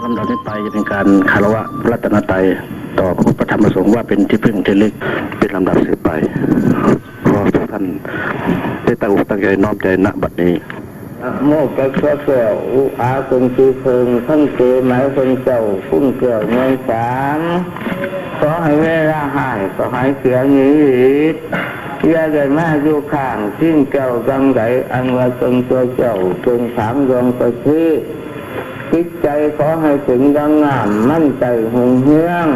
ລຳດັບນີ້ໄປຈະເປັນການຄາລະວະລັດຕະນະໄຕຕໍ່ພະພຸດ ພະທຳ ພະສົງ ວ່າເປັນທີ່ເພິ່ງທີ່ລະລຶກເປັນລຳດັບສືບໄປ. ຂໍທຸກທ່ານໄດ້ຕັ້ງອົກຕັ້ງໃຈນ້ອມໃຈນະບັດນີ້. ນະໂມຕັດສະ ແກ້ວອຸອາເປັນທີ່ເພິ່ງ ທັງເກໄໝເພິ່ງເຈົ້າ ຄຸນແກ້ວເມືອງສາມ ຂໍໃຫ້ເວລາຮ້າຍກໍໃຫ້ເສຍນິດ ຢ່າໄດ້ມາຢູ່ຂ້າງ ຊິງແກ້ວດັ່ງໃດ ອັນວ່າເຊິ່ງຕົວເຈົ້າເຄິ່ງຖາງດວງປະທີບ ຈິດໃຈຂໍໃຫ້ເປັນດັ່ງນ້ຳ ມັນໃຈຮຸ່ງເຮືອງ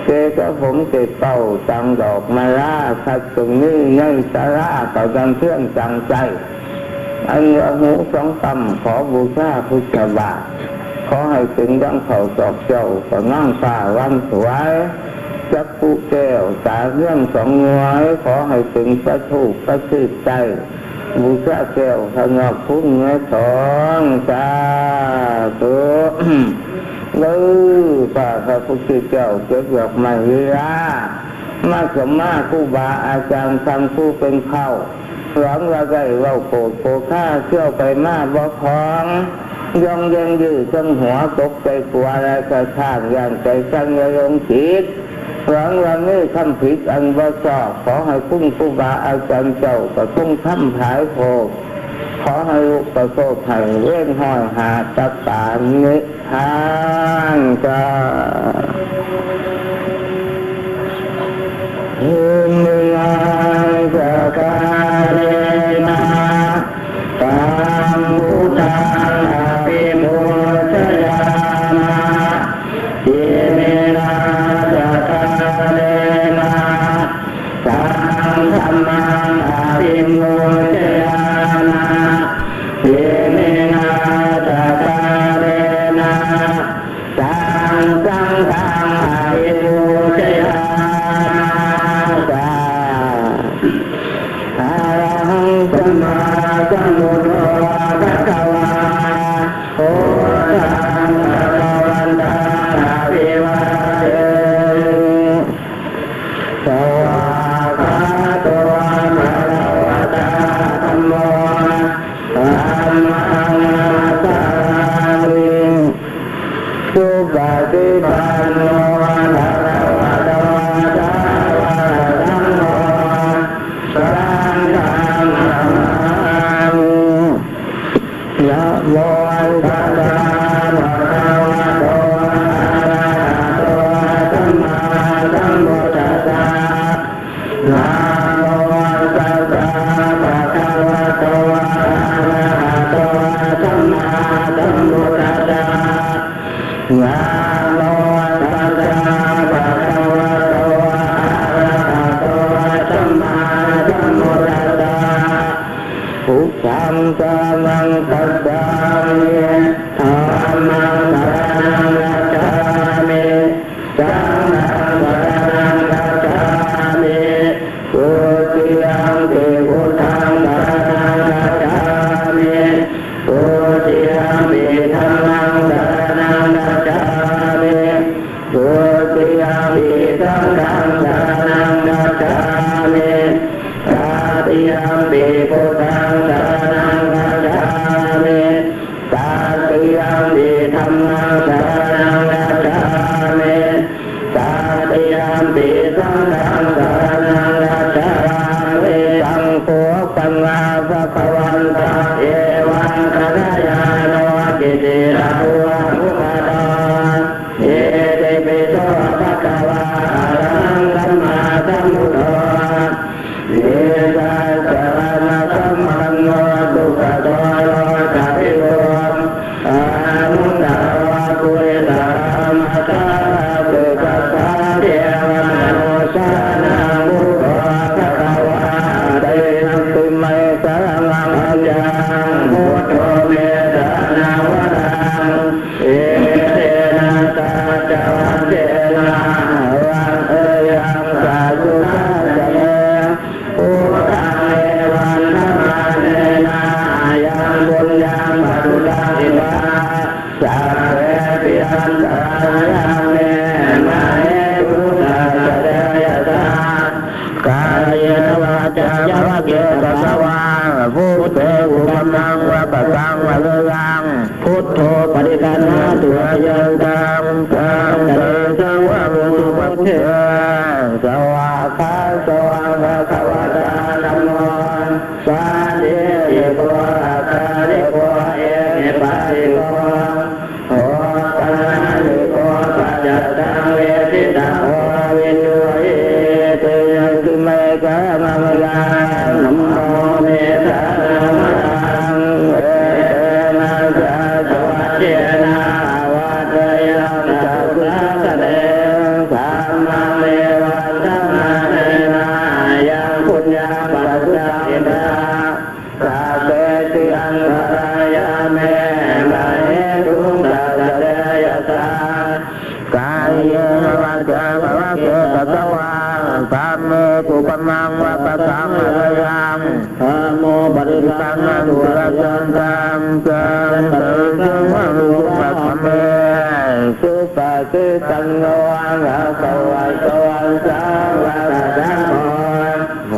ເກດກະຜົມເກດເປົ້າ ຕ່າງດອກມາລາ ສັດເຊິ່ງມີໃນສາລາ ກໍດັງເພືອງຕັ້ງໃຈ ອັນວ່າຫູສອງກຳ ຂໍບູຊາພຸດທະບາດ ຂໍໃຫ້ເປັນດັ່ງເຂົ້າຕອກເຈົ້າ ກໍນາງຟ້າວັນສວຍ ຈັກຂຸແກ້ວ ຕາເຮືອງສອງໜ່ວຍ ຂໍໃຫ້ເປັນປະທູປະທີບໃຈ ບູຊາແກ້ວພະນອກຄຸນເໜືອທອງ ສາທຸ. ເດີ ພະ ພະພຸດທະເຈົ້າເກັບດອກໄມ້ລີລາ ມາສະມາຄູບາອາຈານ ທັງຄູເປັນເຜົ່າ ຫວັງວ່າໄດ້ເວົ້າໂກດໂກຄາ ສ່ຽວໄປມາບໍ່ຂອງ ຢ່ອງເຢັນຢືດເທິງຫົວ ຕົກໃຈກົວແລະສະທ້ານ ຢ້ານໃຈສັ່ນຢ່າຫຼົງຈິດ ຫວັງວ່າມີຄຳຜິດອັນບໍ່ຊອບ ຂໍໃຫ້ຄຸນຄູບາອາຈານເຈົ້າ ປະທົງທຳພາຍໂພດ ຂໍໃຫ້ລຸປະໂທດໃຫ້ເວນຮ້ອຍຫ້າຕະປານນິພານກາ. ອິມມິນາ ຈັກກາເລນະ ຕັງ ພຸດທັງ ອະພິປູຊະຍາມະ ອິມມິນາ ຈັກກາເລນະ ຕັງ ທຳມັງ ອະພິປູຊະຍາມະ ອິມມິນາ ຈັກກາເລນະ ຕັງ ສັງຄັງ ອະພິປູຊະຍາມະ ສາ ອະລະຫັງ ສຳມາສຳພຸດໂທ ພະຄະວາ ພຸດທັງ ພະຄະວັນຕັງ ອະພິວາເທມິ ສະວາກຂາໂຕ ພະຄະວະຕາ ທຳໂມ ທຳມັງ ນະມັດສາມິ ສຸປະຕິປັນໂນ ພະຄະວະໂຕ ສາວະກະສັງໂຄ ສັງຄັງ ນະມາມິ ນະໂມຕັດສະ ພະຄະວະໂຕ ອະລະຫະໂຕ ສຳມາສຳພຸດທັດສະ ນະໂມຕັດສະ ພະຄະວະໂຕ ອະລະຫະໂຕ ສຳມາສຳພຸດທັດສະ ນະໂມຕັດສະ ພະຄະວະໂຕ ອະລະຫະໂຕ ສຳມາສຳພຸດທັດສະ ພຸດທັງສະຣະນັງກັດສາມິ ທຳມັງສະຣະນັງກັດສາມິ ສັງຄັງສະຣະນັງກັດສາມິ ທຸຕິຍຳປິ ພຸດທັງສະຣະນັງກັດສາມິ ທຸຕິຍຳປິ ທຳມັງສະຣະນັງກັດສາມິ ທຸຕິຍຳປິ ສັງຄັງສະຣະນັງກັດສາມິ ຕະຕິຍຳປິ ພຸດທັງສະຣະນັງກັດສາມິ ຕະຕິຍຳປິ ທຳມັງສະຣະນັງກັດສາມິ ຕະຕິຍຳປິ ສັງຄັງສະຣະນັງກັດສາມິ ສັງໂຄ ປັນນາ ພະຄະວັນຕະ ເອວັງ ຄະລະຍາໂນ ກິດຕິຕະໂພ ອະນຸພາໂຕ ອິຕິປິໂສ ພະຄະວາ ອະລະຫັງ ສຳມາສຳພຸດໂທ ວິຊາຈາລະນະສຳປັນໂນ ສຸກະໂຕ ໂລກະພິທູມ ອະນຸດຕະໂຣ ປຸລິສະທຳມະສາລາ ເສດຖະສາ ເທວະມະນຸດສານັງ ພຸດໂທ ພະຄະວາ ຕະຕິຍຳປິ ມະເອສະຣະນັງ ອາຍັງ ພຸດໂທ ເມສະຣະນັງ ວະລັງ ເອເຕນະ ສັດຈະວັນເຕນະ ວັງ ເອຍັງ ສາທຸ ພະຄະວາ ເອວັງ ທຳມະເນນະ ອາຍັງ ປຸນຍັງ ປະຕຸຕັງ ອິມມະ ສັບເພ ປິ ອັນຕະລາຍາ ເມ ມະ ເຫຕຸ ສະ ສະ ເດ ຍະ ສາ ກາເຍນະ ວາຈາ ຈະ ວະ ເກ ສະ ກະ ວາ ພຸດເທ ອຸປະມາ ວະ ກະ ສັງ ວະ ເລ ຍັງ ພຸດໂທ ປະຕິການະ ຕຸ ອາຍັນຕ ປາທິທິໂກ ອາກາລິໂກ ເອຫິປັດສິໂກ ໂອປະນາຍິໂກ ປັດຈັດຕັງ ເວທິຕະໂກ ວິນຢູຫິ ເຕ ຍະ ຕິເມ ກະມະມະຍັງ ທຳໂມ ເມ ສະ ຣະ ນະງ ວະຣັງ ເອ ເຕ ນະ ຈາ ສະ ຫວະ ເທ ນະ ອາ ວະ ເທ ຍະ ຕະ ທະ ສະ ເດ ທຳມັງ ເອ ວັນ ທະ ມະ ເນ ນະ ຍັງ ປຸນຍັງ ປະ ສະ ເສ ຕະ ສະ ເບ ຕິ ອັນ ຕະ ຣາ ຍະ ເມ ມະ ເຫ ທຸ ຕະ ສະ ເດ ຍະ ສາ ກາ ເຍ ວະ ຈາ ວະ ເກ ຕະ ສະ ວາ ທຳເມ ກຸ ກະ ມັງ ວະ ຕະ ສັງ ອະ ຣະ ຍັງ ທຳໂມ ປະ ຕິ ສັງ ນະ ຕຸ ຣະ ຈັນ ຕັງ ຈັນ ເຕ ສັງ ວະ ຕຸ ວະ ທຳເມ ສຸ ປະ ຕິ ປັນ ໂນ ພະ ຄະ ວະ ໂຕ ສາ ວະ ກະ ສັງ ໂຄ ໂອ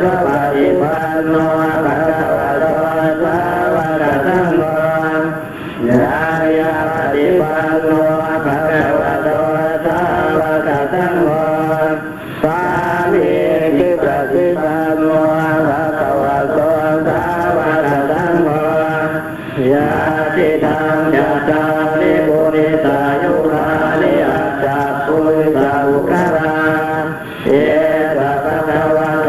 ຊະ ປະ ຕິ ປັນ ໂນ ພະ ຄະ ວະ ໂຕ ສາ ວະ ກະ ສັງ ໂຄ ຍາ ຍາ ປະ ຕິ ປັນ ໂນ ພະ ຄະ ວະ ໂຕ ສາ ວະ ກະ ສັງ ໂຄ ສາ ມີ ທິ ປະ ຕິ ປັນ ໂນ ພະ ຄະ ວະ ໂຕ ສາ ວະ ກະ ສັງ ໂຄ ຍາ ທິ ທັງ ຈັດ ຕາ ລິ ປຸ ຣິ ສາ ຍຸ ຄາ ລິ ອັດ ຖະ ປຸ ຣິ ສະ ບຸ ກ ຄ ລາ ເອ ສະ ພະ ຄະ ວະ ໂຕ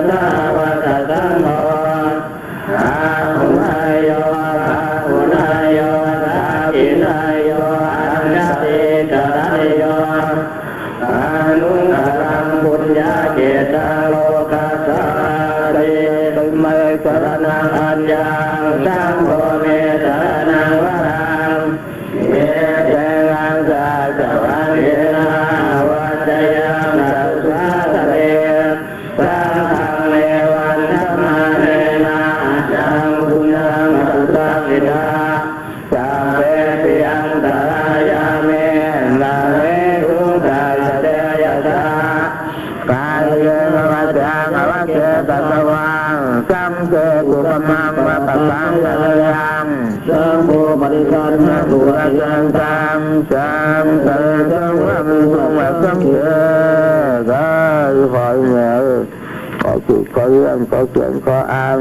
ສາ ວະ ກະ ສັງ ໂຄ ອາ ຫຸ ນາ ໂຍ ອາ ຫຸ ນາ ໂຍ ດາ ກິ ນາ ໂຍ ອັນ ຕະ ຕິ ກະ ຕະ ຍ ໂຍ ອາ ນຸ ກະ ລັງ ປຸນ ຍາ ເກ ຕາ ໂລ ກາ ສາ ຕິ ຕຸ ເມ ສະ ຣະ ນັງ ອັນ ຍັງ ສັງ ໂຄ ເມ ສະ ຣະ ນັງ ວະ ຣັງ ເອ ເຕ ນະ ຈາ ສະ ຫວັນ ເທ ນະ ອາ ວັດ ຊະ ຍາ ຕະ ທຸ ສາ ສະ ເນ ສັງ ຄັງ ເນ ວັນ ທະ ມະ ເນ ນະ ຍັງ ປຸນ ຍັງ ຕະ ທຸ ສາ ເສ ຕະ ສະ ເບ ຕິ ອັນ ຕະ ຣາ ຍະ ເມ ມະ ເຫ ທຸ ຕະ ສະ ເດ ຍະ ສາ ກາ ເຍ ວະ ຈາ ວະ ເກ ຕະ ສະ ວັງ ສັງ ເກ ກຸ ກະ ມັງ ວະ ຕະ ສັງ ອະ ຣະ ຍັງ ສັງ ໂຄ ປະ ຕິ ສັງ ນະ ຕຸ ຣະ ຈັນ ຕັງ ຈັນ ເຕ ສັງ ວະ ມິ ສຸງ ວະ ສັງ ເກ ກາ ຂໍໃຫ້ແມ່ເອີຍ ຂໍຄິດ ຂໍຮຽນ ຂໍຂຽນ ຂໍອ່ານ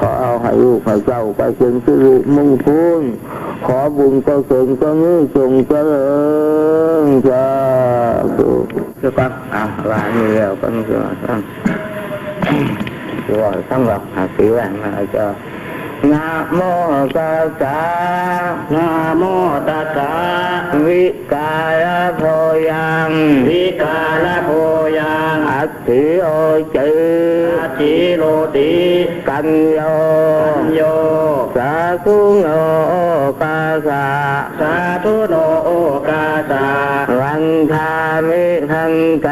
ຂໍເອົາໃຫ້ລູກໃຫ້ເຕົ້າໄປເປັນສິລິມຸງຄຸນ ຂໍບຸນກຸສົນຈະມີຈົ່ງຈະເລີນ ສາທຸ. ຄືກັນ ອ່າ ວ່ານີ້ແລ້ວກໍມີຄືກັນ ວ່າສຳລັບຫາສີແລງນະເຈົ້າ. ນະໂມຕັດສະ ນະໂມຕັດສະ ວິກາລະໂພຍັງ ວິກາລະໂພຍັງ ອັດ ຖິໂອຕິ ອັດ ຖິໂອຕິ ກະນໂຍ ກະນໂຍ ສາທຸໂນໂອກາສະ ສາທຸໂນໂອກາສະ ວັນທາມິພັນເຕ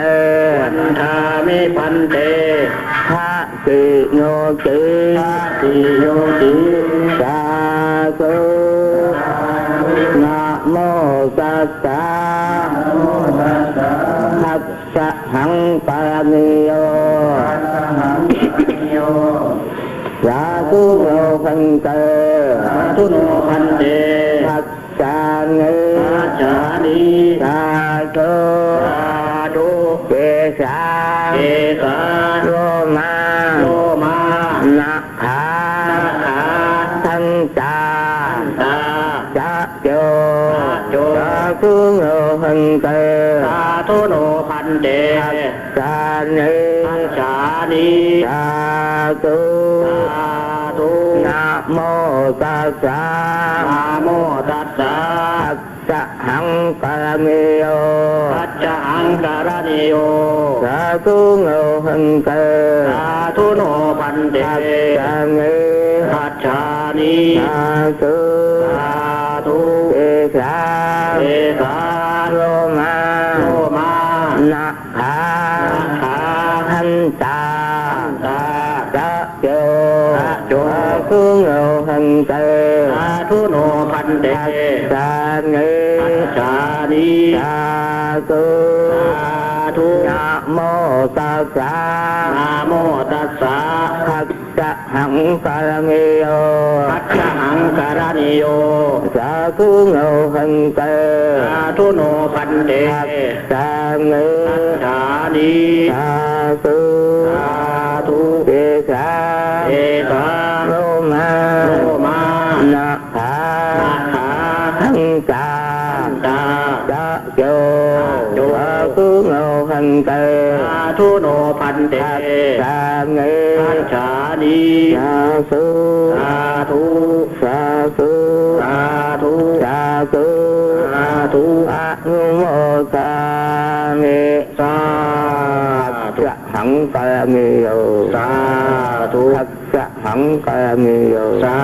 ວັນທາມິພັນເຕ ທະ ຕິໂຍຕິ ທະ ຕິໂຍຕິ ສາທຸ ນະໂມຕັດສະ ນະໂມຕັດສະ ພັດສະຫັງກະຣະນີໂຍ ພັດສະຫັງກະຣະນີໂຍ ສາທຸໂນພັນເຕ ສາທຸໂນພັນເຕ ພັດສານິ ພັດສານິ ສາທຸ ສາທຸ ເກສາ ເກສາ ໂລມາ ໂລມາ ນະ ຂາ ນະຂາ ທັນຕາ ທັນຕາ ຈະໂຈ ຈະໂຈ ສາທຸໂນພັນເຕ ສາທຸໂນພັນເຕ ພັດສານິ ພັດສານິ ສາທຸ ສາທຸ ນະໂມຕັດສະ ນະໂມຕັດສະ ພັດສະຫັງກະຣະນີໂຍ ພັດສະຫັງກະຣະນີໂຍ ສາທຸໂນພັນເຕ ສາທຸໂນພັນເຕ ພັດສານິ ພັດສານິ ສາທຸ ສາທຸ ເອສາ ເອສາ ໂລມາ ໂລມາ ນະຂາ ນະຂາ ທັນຕາ ທັນຕາ ຈະໂຈ ຈະໂຈ ສາທຸໂນພັນເຕ ສາທຸໂນພັນເຕ ພັດສານິ ພັດສານິ ສາທຸ ສາທຸ ນະໂມຕັດສະ ນະໂມຕັດສະ ພັດສະຫັງກະຣະນີໂຍ ພັດສະຫັງກະຣະນີໂຍ ສາທຸໂນພັນເຕ ສາທຸໂນພັນເຕ ພັດສານິ ພັດສານິ ສາທຸ ສາທຸ ເອສາ ເອ ສາ ໂລມາ ໂລມາ ນະຂາ ນະຂາ ທັນຕາ ທັນຕາ ຕະໂຈ ຕະໂຈ ສາທຸໂນພັນເຕ ສາທຸໂນພັນເຕ ຄັດສາມິ ຄັດສາມິ ສາທຸ ສາທຸ ສາທຸ ສາທຸ ສາທຸ ສາທຸ ອະນຸໂມທາມິ ສາທຸ ພັດສະຫັງກາມິໂຍ ສາທຸ ພັດສະຫັງກາມິໂຍ ສາ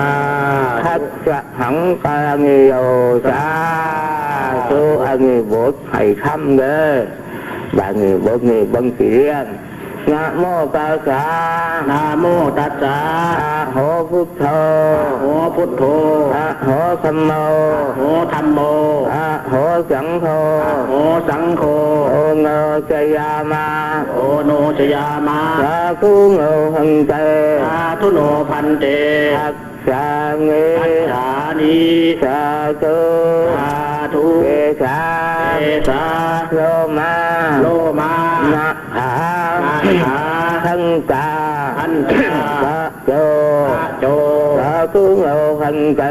ທຸ ພັດສະຫັງກາມິໂຍ ສາທຸ ສາທຸ ອັນນີ້ບົດໃຫ້ທຳເດີ. ບາດນີ້ບົດນີ້ເບິ່ງຊິລຽນ ນະໂມຕັດສະ ນະໂມຕັດສະ ອະໂຫພຸດໂທ ອະໂຫພຸດໂທ ອະໂຫທຳໂມ ອະໂຫທຳໂມ ອະໂຫສັງໂຄ ອະໂຫສັງໂຄ ໂອໂນຊະຍາມະ ໂອໂນຊະຍາມະ ສາທຸໂນພັນເຕ ສາທຸໂນພັນເຕ ພັດສາມິ ພັດສາມິ ສາທຸ ສາທຸ ເຕສາ ເຕສາ ໂລມາ ໂລມາ ນະຂາ ນະຂາ ທັນຕາ ທັນຕາ ຕະໂຈ ຕະໂຈ ສາທຸໂນພັນເຕ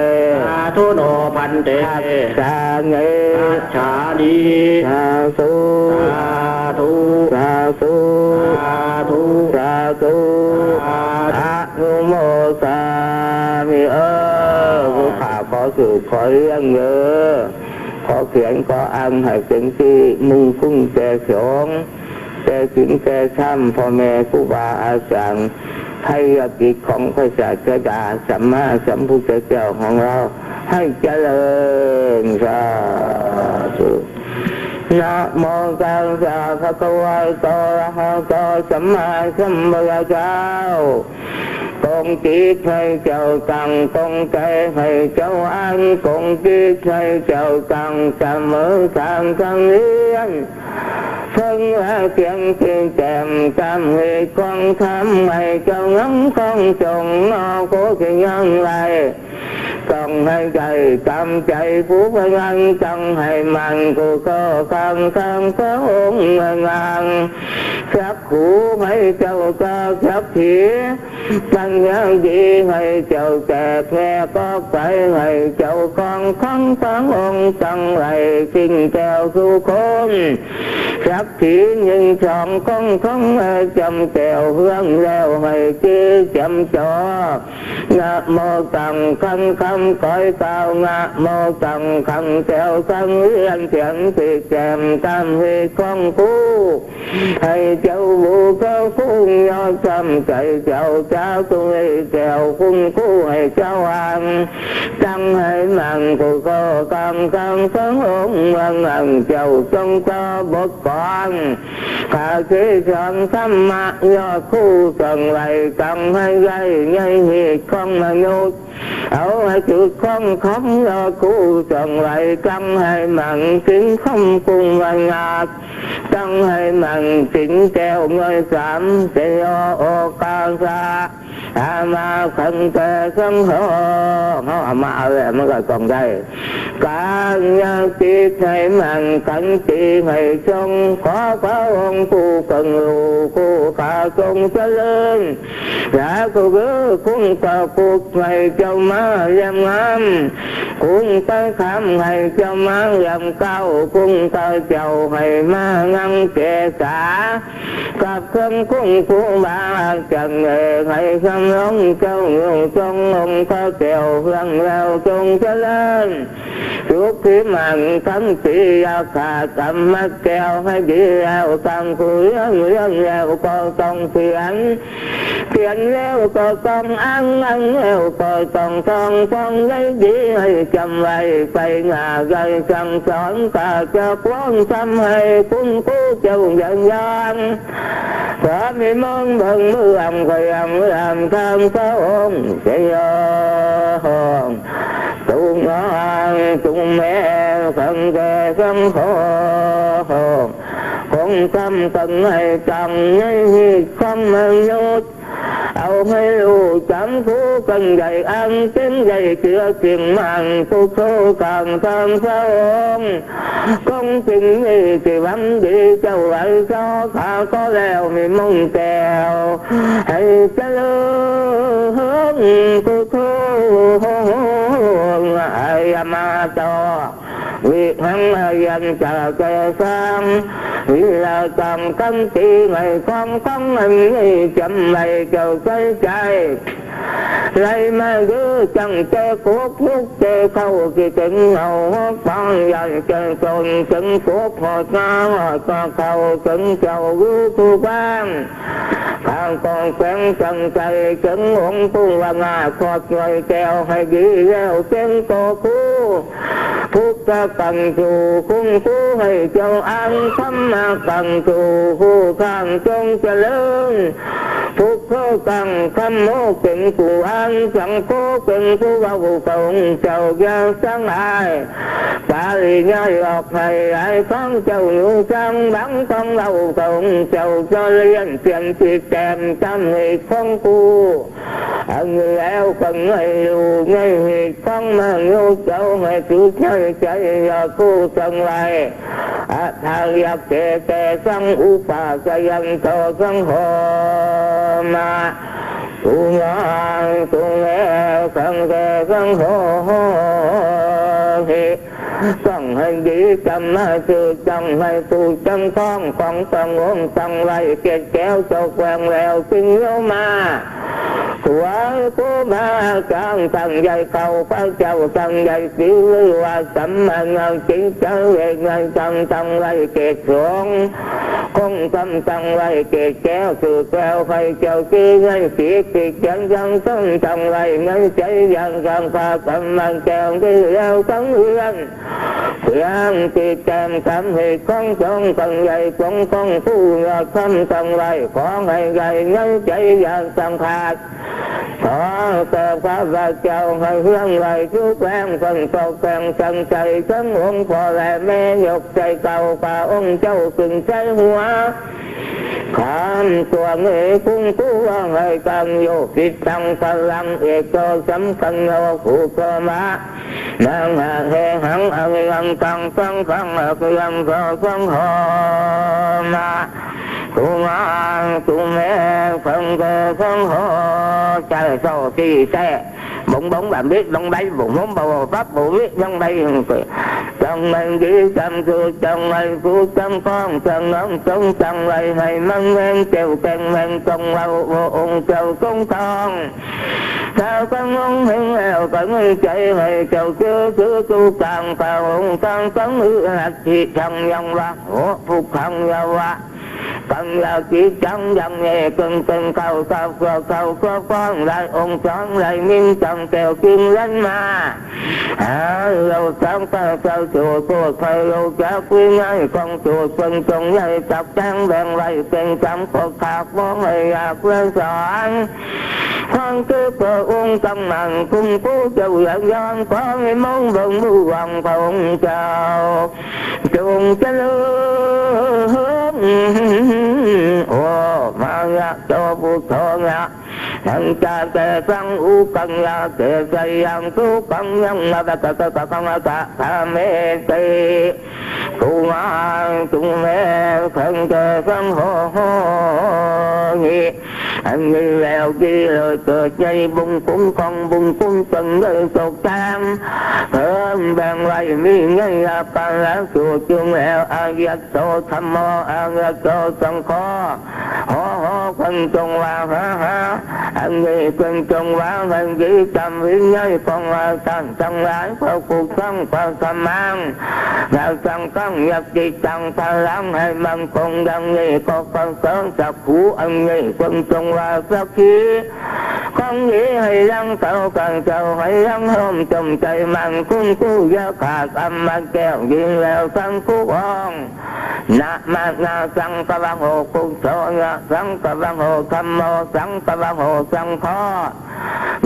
ສາທຸໂນພັນເຕ ພັດສາມິ ພັດສາມິ ສາທຸ ສາທຸ ສາທຸ ສາທຸ ສາທຸ ອະນຸໂມທາມິ ເອີ ຜູ້ຂ້າຂໍສືບຂໍຮຽນເດີ ຂໍຂຽນຂໍອ່ານໃຫ້ເປັນທີ່ມຸງຄຸນແກ່ສົງ ແກ່ສິນແກ່ທຳ ພໍ່ແມ່ຄູບາອາຈານ ໄທຍະກິດຂອງພະສາສະດາ ສຳມາສຳພຸດທະເຈົ້າຂອງເຮົາ ໃຫ້ຈະເລີນ ສາທຸ. ນະໂມຕັດສະ ພະຄະວະໂຕ ອະລະຫະໂຕ ສຳມາສຳພຸດທະເຈົ້າ. ກົງຈິດໃຫ້ເຈົ້າຕັ້ງ ກົງໃຈໃຫ້ເຈົ້າອ່ານ ກົງຈິດໃຫ້ເຈົ້າຕັ້ງ ສະເໝີທາງທຳລຽນ ເພິ່ງລະກຽງຕິດແຕ້ມ ຕາມຮີດຄອງທຳ ໃຫ້ເຈົ້ານຳຄອງຈົງ ເນາະຜູ້ທີ່ຍັງໄດ້ ຕ້ອງໃຫ້ໄດ້ຕາມໃຈຜູ້ພະນັນ ຕັ້ງໃຫ້ໝັ້ນຄູ່ຂໍ້ຂ້າງທາງພະອົງນາງ ສັກ ຂູໃຫ້ເຈົ້າຕາສັກຂີ ປັນຍາດີໃຫ້ເຈົ້າແຕກແຍກອອກໄປ ໃຫ້ເຈົ້າຄອງຄັງພະອົງ ຕັ້ງໄວ້ສິ້ນແກ້ວສູ່ຄົນ ສັກຂີຍິນສອງຄົນຄົນໃຫ້ຈຳແກ້ວ ເຮືອນແລ້ວໃຫ້ຈື່ຈຳຈອ ນະໂມຕັງຄັງຄຳກອຍກ່າວ ນະໂມຕັງຄັງແກ້ວສັງວຽນ ສຽງຕິດແກມຕາມຮີດຄອງຄູ ໃຫ້ເຈົ້າບູຊາຄູຍອດທຳໃຈເຈົ້າ ສາທຸເອແກ້ວຄຸນຄູໃຫ້ເຈົ້າອ່ານ ຕັ້ງໃຫ້ໝັ້ນຄູ່ຂໍ້ກາງກາງສັງອົງ ເມືອງນັ້ນເຈົ້າຈົ່ງຕໍ່ບົດກອນ ຄາເຄສອນທຳມະຍອດຄູ ເຊິ່ງໄດ້ຕັ້ງໃຫ້ໄດ້ໃນຮີດຄອງມະນຸດ ເອົາໃຫ້ຖືກຄອງຄຳຍອດຄູ ເຊິ່ງໄດ້ຕັ້ງໃຫ້ໝັ້ນສິນຄຳຄຸນວັນນາດ ຕັ້ງໃຫ້ໝັ້ນສິນແກ້ວເງິນສາມ ເຊໂຍໂອກາສະ ອາມາຄັນແຕ່ສັງໂຄ ເຮົາອາມາເອົາແລ້ວມັນກໍຕ້ອງໄດ້ ການຍາຕິໃຫ້ໝັ້ນ ຂັນຕິໃຫ້ຊົງ ຂໍພະອົງຜູ້ເຄິ່ງຮູ້ຄູ່ຂ້າຈົ່ງຈະເລີນ ສາທຸເດີ ຄຸນພະພຸດໃຫ້ເຈົ້າມາຢ້ຽມງາມ ຄຸນພະທຳໃຫ້ເຈົ້າມາຢ້ຽມເຈົ້າ ຄຸນພະເຈົ້າໃຫ້ມານັ່ງເກສາ ກັບເຄື່ອງຄຸນຄູບາອາຈານເອີຍ ໃຫ້ສຳລົງຈົ່ງຢູ່ຈົ່ງອົງພະແກ້ວເຮືອງແລ້ວຈົ່ງຈະເລີນ ສຸຂິໝັ້ນຂັນຕິຢ່າຂາດ ກຳມັດແກ້ວໃຫ້ດີແລ້ວ ຕັ້ງຜູ້ຮຽນຮຽນແລ້ວກໍຕ້ອງຂຽນ ຂຽນແລ້ວກໍຕ້ອງອ່ານ ອ່ານແລ້ວກໍຕ້ອງທ່ອງ ທ່ອງໄດ້ດີໃຫ້ຈຳໄວ້ ໄປໜ້າໄດ້ສັ່ງສອນ ຂ້າຈັກວອນທຳໃຫ້ຄຸນຄູເຈົ້າຢ້ຽມຢາມ ພະວິມົງເບິ່ງເມືອງ ພະຍາມເມືອງທາງພະອົງ ເຊໂຍ ຕຸງອາງຕຸງແມ່ ສັງແກ່ສັງໂຄ ຄົງຄຳກັນໃຫ້ຕັ້ງໃນຮີດຄອງມະນຸດ ເອົາໃຫ້ຮູ້ຈຳຄູກັນໄດ້ອ່ານ ເປັນໄດ້ເຊື່ອຈິງໝັ້ນ ພຸດໂທກາງທາງພະອົງ ກົງສິ່ງນີ້ທີ່ຫວັງດີເຈົ້າໄວ້ຊອ ຂ້າຂໍແລ້ວນິມົນແກ້ວ ໃຫ້ຈະເລີນ ພຸດໂທ ອາຍະມາໂຕ ວິຫັງອາຍັນຈາເຕສັງ ວິລະຕັງຂັນຕິ ໃນຄວາມຂອງອັນນີ້ຈຳໄວ້ເຈົ້າໃສ່ໃຈ ໄລ່ມາເດີ ຕັ້ງແຕ່ກົກ ແຕ່ເຄົ້າຊິເຖິງເຫງົາຮອດປາງ ຢ້ານແກ່ຕົນເຖິງກົກ ຮອດງາຮອດກະເຄົ້າ ເຖິງເຈົ້າຢູ່ທຸກບ້ານ ຂ້າກໍແຂວງຕັ້ງໃຈ ເຖິງອົງປູວະນາຄອດໜ່ວຍແກ້ວໃຫ້ດີແລ້ວ ເປັນໂຕຄູ ພຸດທະກັງສູ ຄຸນຄູໃຫ້ເຈົ້າອ່ານ ທຳມະກັງສູ ຜູ້ຂ້າງຈົ່ງຈະເລີນ ພຸດໂທຕັງ ທຳໂມເປັນຜູ້ອ່ານ ສັງໂຄເປັນຜູ້ເວົ້າ ພະອົງເຈົ້າຢ່າສັງອາຍ ປະລິຍາຍອອກໃຫ້ຫຼາຍຟັງ ເຈົ້າຢູ່ທາງຫຼັງຟັງເວົ້າ ພະອົງເຈົ້າຈະລຽນປ່ຽນຕິດແຕ້ມຕາມເຫດຂອງກູ ອັນນີ້ແລ້ວກໍໃຫ້ຮູ້ໃນເຫດຂອງມະນຸດເຈົ້າ ໃຫ້ຖືໃນໃຈ ຢ່າຄູທັງຫຼາຍ ອັດຖາຍັກເຂ ເຕສັງ ອຸປາຊະຍັນໂຕ ສັງໂຄ ມະ ຕຸມາ ຕຸເມ ສັງເຄ ສັງໂຄ ຫິ ຕ້ອງໃຫ້ດີ ຈຳມາຊື່ ຕ້ອງໃຫ້ຖືກ ຈັ່ງຄອງຂອງຕັ້ງອົງຕັ້ງໄວ້ ເກດແກ້ວຕົກແຫວ່ງແລ້ວ ຈຶ່ງໂຍມາ ຖວາຍຄູບາອາຈານ ຕັ້ງໃຫຍ່ເຂົ້າພະເຈົ້າ ຕັ້ງໃຫຍ່ສີ ຫຼືວ່າສຳມະນາຈິດ ຈັງເວກໃນຕັ້ງ ຕັ້ງໄວ້ເກດສົງ ຄົງຄຳ ຕັ້ງໄວ້ເກດແກ້ວ ຖືກແລ້ວໃຫ້ເຈົ້າ ທີ່ໃນຈິດ ທີ່ຂຽນຍັງຕົ້ນ ຕັ້ງໄວ້ໃນໃຈ ຢ່າງສັງຂາ ກຳລັງແກ້ວ ດີແລ້ວທັງເຮືອນ ພຽງຕິດແຕ້ມຕາມເຫດຂອງສົງ ຕັ້ງໃຫຍ່ສົງຂອງຜູ້ຍອດຄຳ ຕັ້ງໄວ້ ຂໍໃຫ້ໄດ້ໃນໃຈ ຢ່າສັງຂາດ ຂໍແຕ່ຂ້າພະເຈົ້າໃຫ້ເຮືອງໄດ້ທຸກແຫ່ງ ເພິ່ງຕົກແຕ່ງຕັ້ງໃຈ ທັງອົງພໍ່ແລະແມ່ ຍົກໃສ່ເກົ້າພະອົງເຈົ້າຂຶ້ນໃສ່ຫົວ ຄຳຕົວນີ້ຄຸນຄູວ່າໃຫ້ຕັ້ງໂຍ ຕິດຕັ້ງພະລັງ ເອໂຕ ສຳຄັນໂນ ຄູໂຕມະ ນາງຫາເຮຫັງ ອະລິຍັງຕັງ ສັງຄັງ ອະລິຍັງໂຕ ສັງໂຄ ມະ ຕຸມາ ຕຸເມ ສັງເຄ ສັງໂຄ ໃຈໂຕທີ່ແທ້ ບົງບົງບາບບິດລົງໄປ ບົງບົງບໍ່ປັບບໍ່ວິລົງໄປ ຈັ່ງໃຫ້ດີ ຈັ່ງຖືກ ຈັ່ງໃຫ້ຖືກ ຈັ່ງຕ້ອງ ຈັ່ງນ້ອງ ຈົ່ງຕັ້ງໄວ້ ໃຫ້ມັນແມ່ນແກ້ວແຕ່ງແມ່ນ ຈົ່ງເວົ້າ ໂອອົງເຈົ້າ ຈົ່ງຕ້ອງ ເຈົ້າກໍງົງເຫັນແລ້ວກໍໃນໃຈ ໃຫ້ເຈົ້າເຊື່ອຖື ຕູກາງພະອົງ ຕັ້ງຕັ້ງອາລັດທິ ທັງຍັງວະ ໂຫ ພຸກຂັງຍາວະ ປັນຍາຈິດຈັງ ຍັງເອ ເກິ່ງເປັນເຂົ້າ ເຈົ້າເພື່ອເຈົ້າເພື່ອຟ້ອງ ໄດ້ອົງສອນ ໄດ້ມິນ ຈັ່ງແກ້ວຈິງລັນມາ ຫາໂລດ ສັງກະເຈົ້າໂຈດ ໂພດໄພໂລດ ຈັກວິໄນຂອງໂຈດ ເພິ່ນຈົ່ງໃຫຍ່ ຈັກແຕ່ງແບ່ງໄວ້ ເປັນສາມກົດຂາກ ບໍ່ໃຫ້ຢາກເພື່ອສອນ ຄວາມຄືພະອົງຕັ້ງໝັ້ນ ຄຸນຄູເຈົ້າຢ່າຍ້ອນ ຂໍໃຫ້ມອງເບິ່ງດູຫວັງພະອົງເຈົ້າ ຈົ່ງຈະເລີນ ໂອ ມາຍະໂຕ ພຸດໂທຍະ ທັງຈາແຕ່ສັງ ອຸປັນຍາເຕ ໄຊຍັງ ສຸປັນຍັງ ນະ ຕະ ຕະ ຕະ ຕະ ຕະ ຕະ ຕະ ເມ ເຕ ຕຸມາ ຕຸເມ ສັງເກ ສັງໂຄ ຫິ ອັນນີ້ແລ້ວດີເລີດເກີດໃຫຍ່ ບຸນຄຸນຂອງບຸນຄຸນເພິ່ນເລີຍຕົກແຕ່ງ ເພິ່ນແບ່ງໄວ້ມີໃນອາກາລະສູດ ຈຶ່ງແລ້ວອາຍັດໂຕ ທຳໂມ ອາຍັດໂຕ ສັງໂຄ ໂຫ ໂຫ ເພິ່ນຈົ່ງວ່າ ຫາ ຫາ ອັນນີ້ເພິ່ນຈົ່ງວ່າ ໃຫ້ດີຕາມວິໄນຂອງອາຈານທັງຫຼາຍ ພະພຸດທັງພະທຳມັງ ແລະ ສັງຄັງ ຍາຈິດຕັງພະລັງ ໃຫ້ໝັ້ນຄົງ ດັ່ງນີ້ກໍຂໍເສີມສັກ ຄູອັນນີ້ເພິ່ນຈົ່ງວ່າສັກຂີ ຂອງດີໃຫ້ລັງເຕົ້າກັນເຈົ້າ ໃຫ້ລັງໂຮມຈົ່ມໃຈໝັ້ນ ຄຸນຄູຢ່າຂາດ ອຳມາແກ້ວ ຍິງແລ້ວທັງຄູອອງ ນະມະນາສັງຄະວະໂຫ ພຸດໂທຍະສັງຄະວະໂຫ ທຳໂມສັງຄະວະໂຫ ສັງໂຄ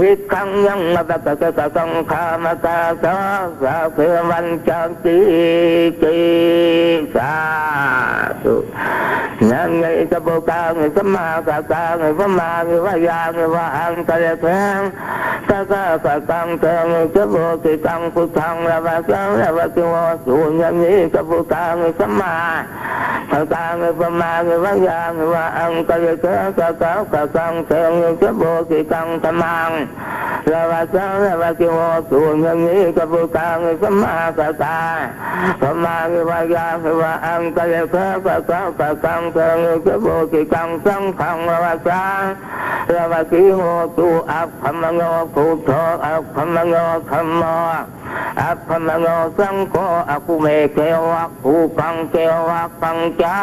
ວິຄັງຍັງ ມະຕະກະກະກະສັງຄາມະຕາສາ ສາເສວັນຈະຕິຕິ ສາທຸ ນະເມ ສະບຸກາ ສະມາກະກາ ສະມາ ວະຍາ ວະອັງ ຕະເລແທງ ຕະກະກະຕັງ ເທ ສະໂວ ຕິຕັງ ພຸດທັງ ລະວະສັງ ລະວະຕິໂວ ສຸຍະເມ ສະບຸກາ ສະມາ ອະການ ປະມານ ວະຍາ ວະອັງ ກະລິເກ ກະເກ ກະກັງ ເສ ໂຍ ຈະ ໂບ ຕິ ກັງ ທະມັງ ລະວະ ສາ ລະວະ ກິ ໂຫ ຕຸ ຍະ ນິ ກະ ບຸດ ທາ ນິ ສະ ມາ ກະ ກາ ປະມາ ວະຍາ ວະອັງ ກະລິເກ ກະເກ ກະກັງ ເສ ໂຍ ຈະ ໂບ ຕິ ກັງ ສັງ ຄັງ ລະວະ ສາ ລະວະ ຕິ ໂຫ ຕຸ ອັກ ຂະມະໂນ ພຸດໂທ ອັກ ຂະມະໂນ ທຳໂມ ອັກ ຂະມະໂນ ສັງໂຄ ອະກຸເມ ເກ ວັກ ພູ ປັງ ເກ ວັກ ປັງ ຈະ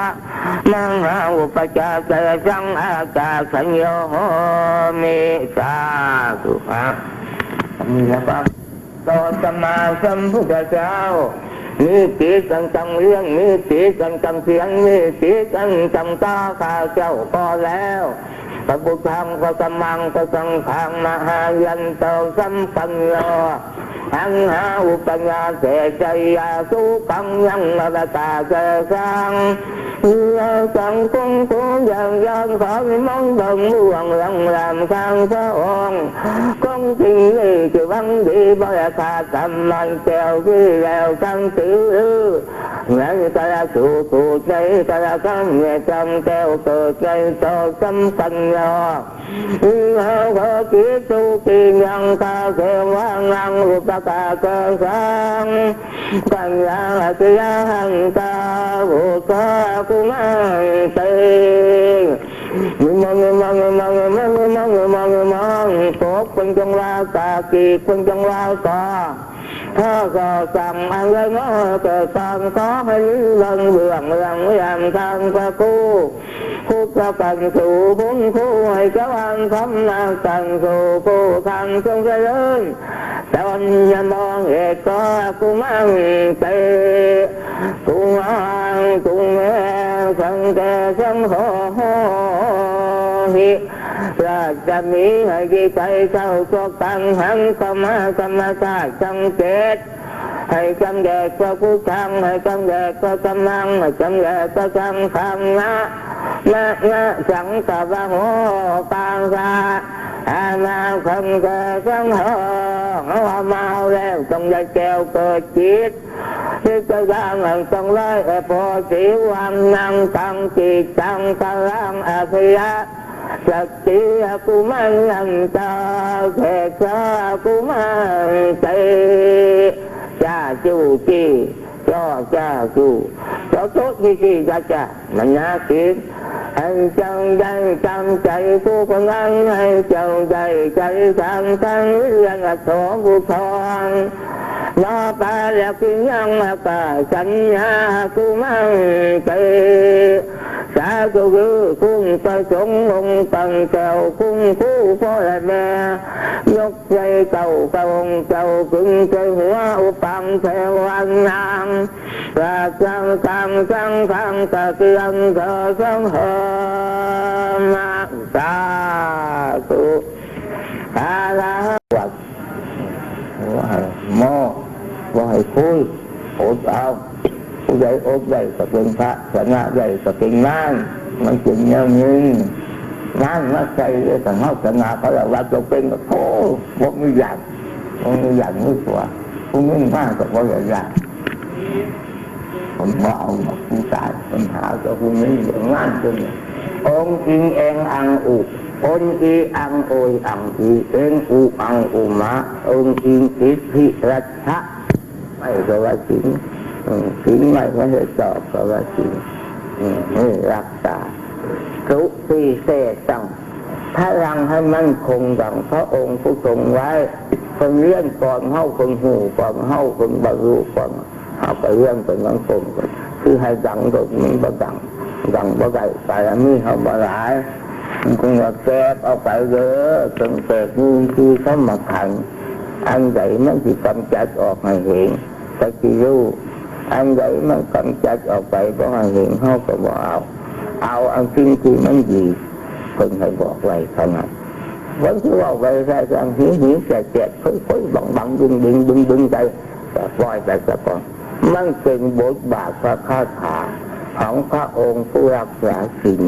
ມະຫາ ອຸປະຈາ ສະ ສັງ ອາຈາ ສະ ໂຍ ໂຫ ມິ ສາທຸ ອະ ມີແລ້ວກໍ ຕໍ່ສຳມາສຳພຸດທະເຈົ້າ ມີຈິດອັນຈັງລ້ຽງ ມີຈິດອັນຈັງສຽງ ມີຈິດອັນຈັງຕາ ຂ້າເຈົ້າກໍແລ້ວ ພະພຸດທັງ ພະທຳມັງ ພະສັງຄັງ ມະຫາຍັນໂຕ ສຳປັນໂນ ອັງຫາອຸປະຍາເສ ໄຊຍາສຸຂັງ ຍັງ ອະວະຕາເສ ສັງ ເມື່ອສັງຄົງຄູ ຢ່າງຍານ ຂໍນິມົນເບິ່ງເບື້ອງຫຼັງ ແລມທາງພະອົງ ຄົງຈິງນີ້ ທີ່ຫວັງດີ ບໍລິການ ທຳມັນແກ້ວ ທີ່ແລ້ວທັງຕື້ ໃນກາລະສູດ ໃນກາລະຄຳ ໃນທຳແກ້ວ ເກີດໃນໂຕ ສຳປັນໂນ ເຮົາຂໍຈິດສຸຂີ ຍັງຄາເສວານັງ ອຸປະກາເກີດສັງ ປັນຍາ ອາຊະຍະຫັນຕາ ພຸດທາ ອະກຸມັນຕິ ນິມົນ ນິມົນ ນິມົນ ນິມົນ ນິມົນ ນິມົນ ກົບເພິ່ນຈົ່ງວ່າກາ ກີກເພິ່ນຈົ່ງວ່າກອ ຖ້າກໍສັ່ງອັນໃດເນາະ ເກີດການ ຂໍໃຫ້ມີເບິ່ງເບື້ອງ ເບື້ອງ ເບື້ອງທາງພະຄູ ພຸດທະກັນສູ ຄຸນຄູ ໃຫ້ສະຫວ່າງທຳນະກັນສູ ຜູ້ຄັນຈົ່ງຈະເລີນ ຕອນຍາມມອງເອກກໍ ອະກຸມັນຕິ ກຸງອາງກຸງແມ ສັງແກສັງໂຫຫິ ລາດຈະມີໃຫ້ດີໃຈເຈົ້າຕົວກັງຫັນ ສະມາສະມາຊາດທັງເຈັດ ໃຫ້ຈຳແດດພະພຸດທັງ ໃຫ້ຈຳແດດພະທຳມັງ ໃຫ້ຈຳແດດພະສັງຄັງ ນະ ນະ ນະ ສັງກະວະໂຫ ກາງສະ ອານາຄັງແກສັງໂຫ ເຮົາເອົາມາເອົາແລ້ວ ຕ້ອງໄດ້ແກ້ວເກີດຈິດ ເຮັດຈະຢ່າງນັ້ນຕ້ອງໄດ້ ແອໂພສີວາງນັງ ຕັງຈິດຕັງພະລັງ ອາຄະຍະ ສັກ ຕິ ອະກຸມັນລັນຕາ ເສສາ ອະກຸມັນຕິ ຈາຈຸຕິ ຈອຈາຈຸ ຈະໂຕ ຕິຕິ ຈະຈະ ມະນາກິດ ໃຫ້ເຈົ້າໄດ້ຕາມໃຈຜູ້ຄົນນັ້ນ ໃຫ້ເຈົ້າໄດ້ໃຈທາງທັງວຽນ ອະໂສ ບຸທອນ ນາປາລະກິຍັງ ອາກາສັນຍາ ອະກຸມັນຕິ ສາທຸ ຄືຄຸນພະສົງອົງປັນແກ້ວ ຄຸນຄູພໍ່ແລະແມ່ ຍົກໃສ່ເຈົ້າພະອົງເຈົ້າຂຶ້ນໃສ່ຫົວ ອຸປັງເທວານັງ ລາຊະກາງສັງຄັງ ຕະກຽງເທີສັງເຮີມະ ສາທຸ ອາລະຫະ ວັດ ບໍ່ໃຫ້ໂມ້ ບໍ່ໃຫ້ຄຸຍ ອົດເອົາ ຜູ້ໃດອົດໄດ້ກໍເປັນພະ ຊະນະໄດ້ກໍເປັນມານ ມັນເປັນແນວນີ້ ມານມາໃສ່ ແລ້ວຖ້າເຮົາຊະນະເຂົາແລ້ວ ວ່າຕົວເປັນກໍໂທ້ ບໍ່ມີຢ້ານ ບໍ່ມີຢ້ານມີກົວ ຜູ້ມີມາກໍບໍ່ໄດ້ຢ້ານ ເພິ່ນບໍ່ເອົາດອກຜູ້ຕາຍ ເພິ່ນຫາແຕ່ຜູ້ມີເລື່ອງງານຕົວນີ້ ອົງອິງແອງອັງອຸ ອົນອີອັງໂອຍອັງອີ ເອັງອຸອັງອຸມະ ອົງອິງອິດທິລັດຖະ ໄມ້ກໍວ່າສິນ ເອີ ສິນໄມ້ມະເຮັດດອກກໍວ່າສິນ ເອີ ນີ້ລັກສາ ສຸປີເສຕັງ ພະລັງໃຫ້ໝັ້ນຄົງ ດັ່ງພະອົງຜູ້ຊົງໄວ້ ເພິ່ນຮຽນກ່ອນເຮົາ ເພິ່ນຮູ້ກ່ອນເຮົາ ເພິ່ນບັນລຸກ່ອນ ເຮົາກໍຮຽນໄປນຳເພິ່ນ ຄືໃຫ້ດັງກໍມັນບໍ່ດັງ ດັງບໍ່ໄດ້ ບາລະມີເຮົາບໍ່ຫຼາຍ ເພິ່ນວ່າແກກອອກໄປເດີ ເພິ່ນແກກມີທີ່ສຳຄັນ ອັນໃດມັນຊິກຳຈັດອອກໃຫ້ເຫັນ ກໍຊິຮູ້ ອັນໃດມັນກຳຈັດອອກໄປບໍ່ໃຫ້ເຫັນ ເຮົາກໍບໍ່ເອົາ ເອົາອັນສິ່ງທີ່ມັນດີ ເພິ່ນໃຫ້ບອກໄວ້ເທົ່ານັ້ນ ເພິ່ນຊິເວົ້າໄວ້ໃສ່ຈັ່ງ ຫີໆແຈກໆ ເຜີຍໆບັງໆ ດຶງໆດຶງໆໄປ ກໍປ່ອຍໄປສາກ່ອນ ມັນເປັນບົດບາດພະຄາຖາຂອງພະອົງຜູ້ຮັກສາສິນ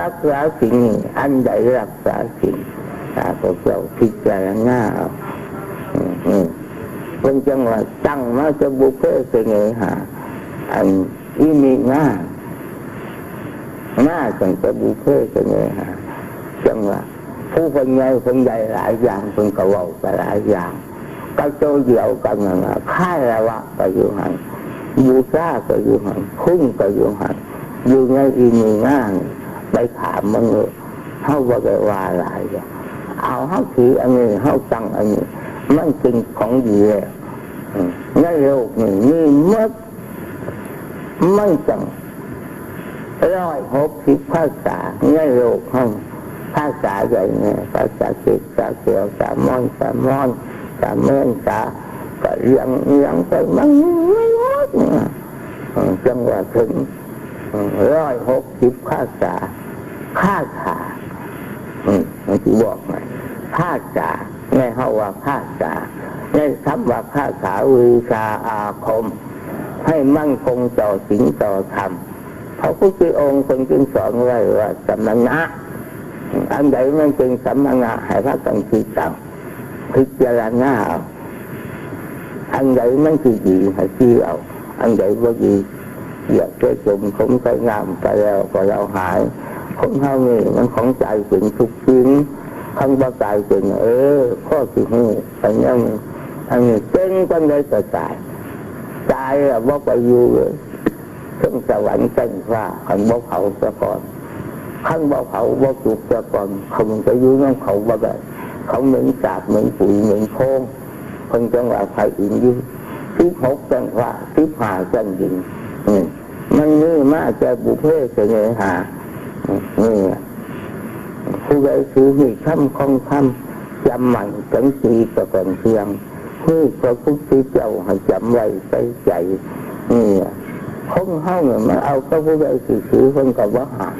ຮັກສາສິນນີ້ ອັນໃດຮັກສາສິນ ຂ້າພະເຈົ້າພິຈາລະນາເອົາ ອືມ ເພິ່ນຈັ່ງວ່າຕັ້ງມາແຕ່ບຸບເພເສເນຫາ ອັນ ອີມິງາ ມາຕັ້ງແຕ່ບຸບເພສະເນຫາ ຈັ່ງວ່າຜູ້ເພິ່ນໃຫຍ່ເພິ່ນໃຫຍ່ຫຼາຍຢ່າງ ເພິ່ນກໍເວົ້າໄປຫຼາຍຢ່າງ ກໍໂຕດຽວກັນນັ້ນລະ ຄາລະວະກໍຢູ່ຫັ້ນ ບູຊາກໍຢູ່ຫັ້ນ ຄຸນກໍຢູ່ຫັ້ນ ຢູ່ໃນອີ່ມີນານີ້ ໄປຖາມມັນໂລດ ເຮົາບໍ່ໄດ້ວ່າຫຼາຍດອກ ເອົາເຮົາຖືອັນນີ້ ເຮົາຕັ້ງອັນນີ້ ມັນເປັນຂອງດີແລ້ວ ໃນໂລກນີ້ມີໝົດ ມັນຕັ້ງຮ້ອຍຫົກສິບພາສາໃນໂລກເຮົາ ພາສາໃດແດ່ ພາສາເຈັກ ພາສາແຂວ ພາສາມອນ ພາສາມອນ ພາສາແມນ ພາສາກະລຽງ ອີ່ຫຍັງໄປ ມັນມີໝົດນະ ເອີ ຈັ່ງວ່າເຖິງ ເອີ ຮ້ອຍຫົກສິບພາສາ ຄາຖາ ເອີ ມັນຊິບອກໃຫ້ ພາສາ ໃນເຮົາວ່າພາສາ ໃນຄຳວ່າພາສາ ວິຊາອາຄົມ ໃຫ້ໝັ້ນຄົງຕໍ່ສິນຕໍ່ທຳ ພະພຸດທະອົງເພິ່ນຈຶ່ງສອນໄວ້ວ່າສະມະນະ ອັນໃດມັນເປັນສະມະນະ ໃຫ້ພາກັນຄິດເອົາ ພິຈາລະນາເອົາ ອັນໃດມັນຊິດີໃຫ້ຈື່ເອົາ ອັນໃດບໍ່ດີ ຢາກໄປຈົມຂົມໃສ່ນ້ຳ ໄປແລ້ວກໍລາວຫາຍ ຄົນເຮົານີ້ມັນຂອງກາຍເປັນທຸກສິ່ງ ຄັນບໍ່ກາຍເປັນ ເອີ ພໍຊິຮູ້ ອັນນັ້ນ ອັນນີ້ເກັ່ງປານໃດກໍຕາຍ ຕາຍແລ້ວບໍ່ໄປຢູ່ເລີຍ ເທິງສະຫວັນຊັ້ນຟ້າ ຄັນບໍ່ເຜົາຊະກ່ອນ ຄັນບໍ່ເຜົາບໍ່ຈຸກຊະກ່ອນ ເຂົາມັນຈະຢູ່ນຳເຂົາບໍ່ໄດ້ ເຂົາເໝັນສາບເໝັນປຸຍເໝັນໂພງ ເພິ່ນຈັ່ງວ່າພະອິນຢູ່ສິບຫົກຊັ້ນຟ້າ ສິບຫ້າຊັ້ນດິນ ນີ້ ມັນມີມາແຕ່ບຸເພສະເນຫາ ນີ້ ຜູ້ໃດຖືຮີດຄຳຄອງຄຳ ຈຳໝັ້ນຈັນຕີຕະກອນທ່ຽງ ຄືພະພຸດທະເຈົ້າໃຫ້ຈຳໄວ້ໃສ່ໃຈ ນີ້ ຄົນເຮົານີ້ມັນເອົາກັບຜູ້ໃດຊິຖື ເພິ່ນກໍບໍ່ຫ້າມ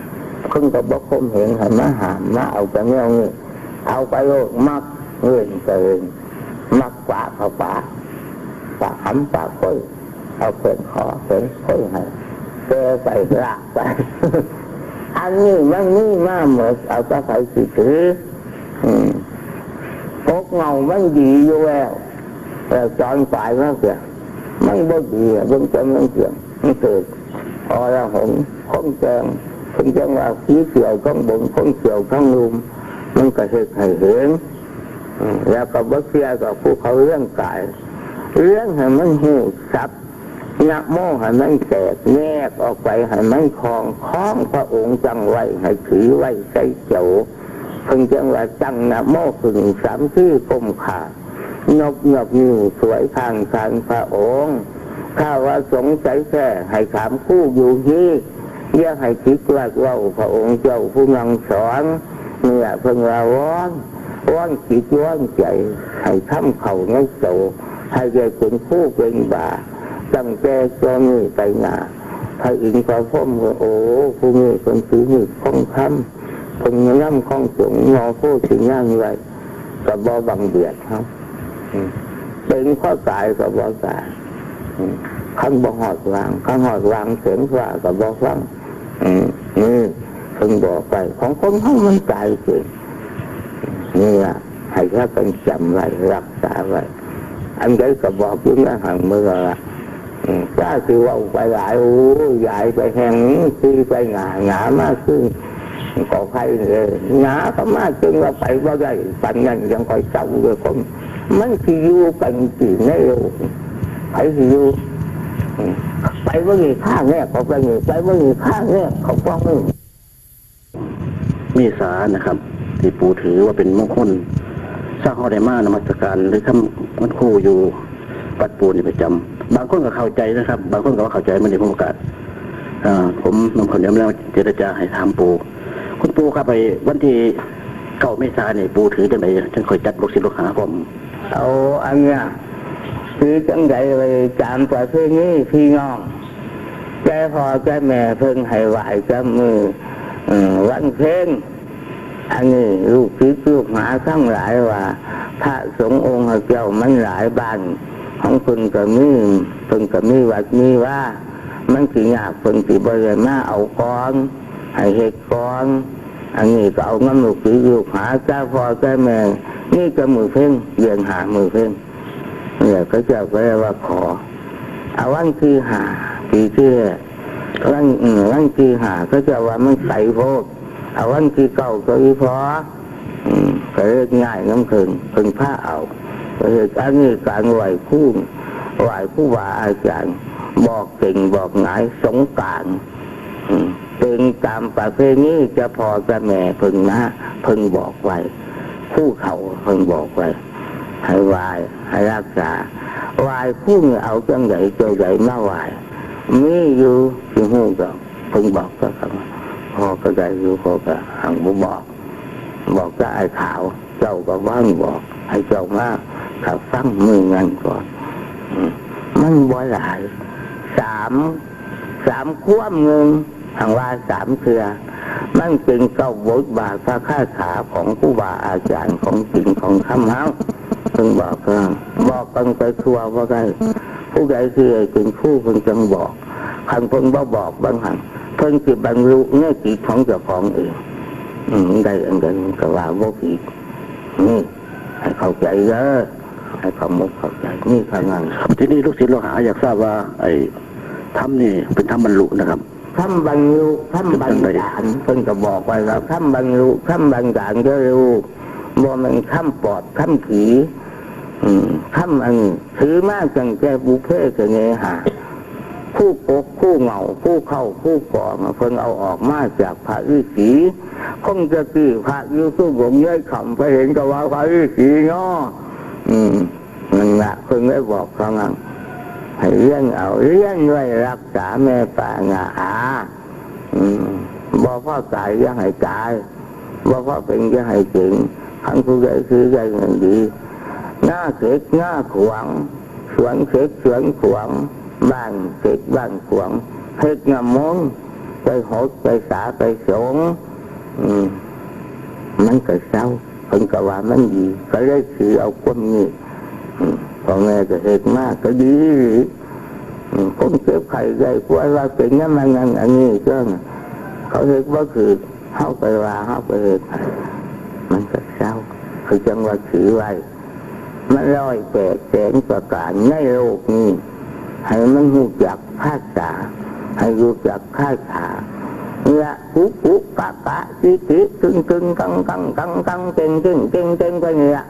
ເພິ່ນກໍບໍ່ຂົ່ມເຫັງໃຫ້ມາຫ້າມ ມາເອົາແຕ່ແນວນີ້ ເອົາໄປໂລດ ມັກເວັ້ນກໍເວັ້ນ ມັກປະກໍປະ ປະຫຳປະໂຄ້ຍ ເອົາແຂນຂໍແຂນໂຄ້ຍໃຫ້ ແກ່ໄປລາກໄປ ອັນນີ້ມັນມີມາໝົດ ເອົາແຕ່ໃຜຊິຖື ອືມ ກົກເຫງົ້າມັນດີຢູ່ແລ້ວ ແລ້ວຕອນປາຍມາເທື່ອ ມັນບໍ່ດີ ເບິ່ງແຕ່ມັນເຈື່ອນ ມັນເກີດອໍລະຫົງ ຄົນແຕ່ງ ເພິ່ນຈັ່ງວ່າ ຜີສ່ຽວທາງບົນ ຄົນສ່ຽວທາງລຸ່ມ ມັນກໍເຮັດໃຫ້ເຫັນ ອືມ ແລ້ວກໍບໍ່ເຊື່ອກໍຜູ້ເຂົາລ້ຽງກາຍ ລ້ຽງໃຫ້ມັນຮູ້ສັບ ນະໂມໃຫ້ມັນແຕກແຍກອອກໄປໃຫ້ມັນຄ່ອງ ຄ່ອງພະອົງຕັ້ງໄວ້ໃຫ້ຖືໄວ້ໃສ່ໂຕ ເພິ່ນຈັ່ງວ່າຕັ້ງນະໂມຂຶ້ນສາມທີກົ້ມຂາບ ຍົກ ຍົກນິ້ວສວຍຂ້າງຄານພະອົງ ຖ້າວ່າສົງໄສແທ້ໃຫ້ຖາມຄູຢູ່ພີ້ ຢ່າໃຫ້ຜິດລັດເວົ້າ ພະອົງເຈົ້າຜູ້ນັ່ງສອນ ນີ້ລະເພິ່ນວ່າວອນ ວອນຈິດວອນໃຈ ໃຫ້ທຳເຂົ້າໃນໂຕ ໃຫ້ໄດ້ເປັນຄູເປັນບາ ຕັ້ງແຕ່ຕອນນີ້ໄປໜ້າ ພະອິນພະພົມ ໂອ້ ຜູ້ນີ້ເພິ່ນຖືຮີດຄອງຄຳ ເພິ່ນນຳຄອງສົງ ຫໍໂພຊິຍານໄວ້ ກໍບໍ່ບັງບຽດເຮົາ ອືມ ເປັນພໍຕາຍກໍບໍ່ຕາຍ ອືມ ຄັນບໍ່ຮອດວາງ ຄັນຮອດວາງເສັງຟ້າກໍບໍ່ຟັງ ອືມ ນີ້ເພິ່ນບອກໄປ ຂອງຄົນເຮົາມັນຕາຍເປັນ ນີ້ລະ ໃຫ້ພາກັນຈຳໄວ້ ຮັກສາໄວ້ ອັນໃດກໍບອກຢູ່ໃນຫັ້ນໝົດລະລະ ອືມ ຢ່າຊິເວົ້າໄປຫຼາຍ ໂອ້ຍ ຢາຍໄປແຮ່ງ ຕີໄປໜ້າ ໜາມາຄືນກໍໄຄເລີຍ ໜາກໍມາຈົນວ່າໄປບໍ່ໄດ້ ປານນັ້ນຍັງຄ່ອຍເຊົາເລີຍ ຄົນມັນຊິຢູ່ກັນຕິໃນໂລກ ໃຜຊິຢູ່ ອືມ ໄປບໍ່ນີ້ຂ້າແນບເຂົ້າໄປນີ້ ໄປບໍ່ນີ້ຂ້າແນບເຂົ້າປອງນີ້. ເມສານະຄັບ ທີ່ປູຖືວ່າເປັນມົງຄົນ ຊາວເຮົາໄດ້ມານະມັດສະການ ຫຼື ທຳວັນຄູຢູ່ວັດປູນີ້ປະຈຳ ບາງຄົນກໍເຂົ້າໃຈນະຄັບ ບາງຄົນກໍບໍ່ເຂົ້າໃຈ ມື້ນີ້ຜົມໂອກາດ ເອີ ຜົມນຳເຂົ້າໜຽວມາເຈລະຈາໃຫ້ຖາມປູ ຄຸນປູຄັບ ໄອ້ວັນທີເກົ້າເມສານີ້ ປູຖືຈັ່ງໃດ ຈັ່ງຄ່ອຍຈັດລູກສິດລູກຫາພ້ອມ? ເອົາອັນເນີ້ຍ ຄືຈັ່ງໃດໄວ້ຕາມປະເພນີພີ່ນ້ອງ ແຕ່ພໍ່ແຕ່ແມ່ເພິ່ນໃຫ້ໄຫວ້ແຕ່ມື້ ເອີ ວັນເພັນ ອັນນີ້ລູກສິດລູກຫາທັງຫຼາຍວ່າ ພະສົງອົງເຈົ້າມັນຫຼາຍ ບ້ານຂອງເພິ່ນກໍມີ ເພິ່ນກໍມີວັດມີວາ ມັນຊິຍາກ ເພິ່ນຊິບໍ່ໄດ້ມາເອົາກ່ອນ ໃຫ້ເຮັດກ່ອນ ອັນນີ້ກໍເອົານຳລູກສິດລູກຫາ ແຕ່ພໍ່ແຕ່ແມ່ ມີແຕ່ມື້ເພັນ ເດືອນຫ້າມື້ເພັນ ນີ້ເຂົາເຈົ້າກໍເລີຍວ່າຂໍ ເອົາວັນທີຫ້າ ປີທີແລ້ວ ວັນ ອືມ ວັນທີຫ້າ ເຂົາເຈົ້າວ່າມັນໄກໂພດ ເອົາວັນທີເກົ້າກໍອີພໍ ອືມ ກໍເຮັດງ່າຍນຳເພິ່ນ ເພິ່ນພາເອົາ ກໍເຮັດອັນນີ້ການໄຫວ້ຄູ ໄຫວ້ຄູບາອາຈານ ບອກເສັງບອກຫງາຍສົງການ ອືມ ເປັນຕາມປະເພນີ ຈະພໍ່ຈະແມ່ເພິ່ນມາ ເພິ່ນບອກໄວ້ ຜູ້ເຖົ້າເພິ່ນບອກໄວ້ ໃຫ້ໄຫວ້ ໃຫ້ຮັກສາ ໄຫວ້ຄູນີ້ເອົາຈັ່ງໃດ ຕົວໃດມາໄຫວ້ ມີຢູ່ຊິຮູ້ດອກ ເພິ່ນບອກກໍ ພໍກໍໄດ້ຢູ່ ພໍກໍຫັ້ນບໍ່ບອກ ບອກແຕ່ອ້າຍຂາວ ເຈົ້າກໍບໍ່ໃຫ້ບອກ ໃຫ້ເຈົ້າມາຖ້າຟັງມື້ນັ້ນກ່ອນ ອືມ ມັນບໍ່ຫຼາຍ ສາມ ສາມຄວາມ ໜຶ່ງ ຫັ້ນວ່າສາມເທື່ອ ມັນເປັນເກົ້າບົດບາດພະຄາຖາຂອງຄູບາອາຈານ ຂອງຈິງຂອງທຳເຮົາ ເພິ່ນບອກ ເອີ ບອກກັນໄປທົ່ວບໍ່ໄດ້ ຜູ້ໃດຊິເປັນຄູເພິ່ນຈັ່ງບອກ ຄັນເພິ່ນບໍ່ບອກບາງຫັ້ນ ເພິ່ນຊິບັນລຸໃນຈິດຂອງເຈົ້າຂອງເອງ ອືມ ໄດ້ອັນໃດກໍວ່າບໍ່ຜິດ ນີ້ ໃຫ້ເຂົ້າໃຈເດີ ໃຫ້ເຂົ້າອົກເຂົ້າໃຈ ມີເທົ່ານັ້ນ. ທີນີ້ລູກສິດລູກຫາຢາກຊາບວ່າ ໄອ້ທຳນີ້ເປັນທຳບັນລຸນະຄັບ ທຳບັນລຸ ທຳບັນດານ ເພິ່ນກໍບອກໄວ້ວ່າທຳບັນລຸ ທຳບັນດານເດີລູກ ບໍ່ແມ່ນທຳປອບທຳຜີ ອືມ ທຳອັນນີ້ຖືມາຕັ້ງແຕ່ບຸບເພສະເນຫາ ຄູກົກ ຄູເຫງົ້າ ຄູເຄົ້າ ຄູກອງ ເພິ່ນເອົາອອກມາຈາກພະລືສີ ຄົງຈະກີ້ພະຢູ່ສຸບົງເງີຍຄຳ ໄປເຫັນກໍວ່າພະລືສີເນາະ ອືມ ນັ້ນລະ ເພິ່ນໄດ້ບອກເທົ່ານັ້ນ ໃຫ້ລຽນເອົາ ລຽນໄວ້ຮັກສາແມ່ປ້ານ້າອາ ອືມ ບໍ່ພໍຕາຍຢ່າໃຫ້ຕາຍ ບໍ່ພໍເປັນຢ່າໃຫ້ເປັນ ຄັນຜູ້ໃດຖືໄດ້ເງິນດີ ນາເສັດນາຂວາງ ສວນເສັດສວນຂວາງ ບ້ານເສັດບ້ານຂວາງ ເຮັດນ້ຳມົນ ໄປຫົດໄປສາໄປສົງ ອືມ ມັນກໍເຊົາ ເພິ່ນກໍວ່າມັນດີ ກໍເລີຍຖືເອົາຄວາມນີ້ ອືມ ພໍ່ແມ່ກໍເຮັດມາກໍດີອີ່ຫຼີ ອືມ ຄົນເຈັບໄຂ້ໄດ້ປ່ວຍວ່າເປັນນຳອັນນັ້ນອັນນີ້ ເຈົ້າ ເຂົາເຮັດບໍ່ຖືກ ເຮົາໄປວ່າ ເຮົາໄປເຮັດໃຫ້ ມັນກໍເຊົາ ຄືຈັ່ງວ່າຖືໄວ້ ມັນຮ້ອຍແປດແສນປະການໃນໂລກນີ້ ໃຫ້ມັນຮູ້ຈັກພາສາ ໃຫ້ຮູ້ຈັກຄາຖາ ລະ ອຸປຸ ປະ ປະ ຕິ ຕິ ຕຶງ ຕຶງ ຕັງ ຕັງ ຕັງ ຕັງ ເຕັງ ເຕັງ ເຕັງ ເຕັງ ໄປນີ້ລະ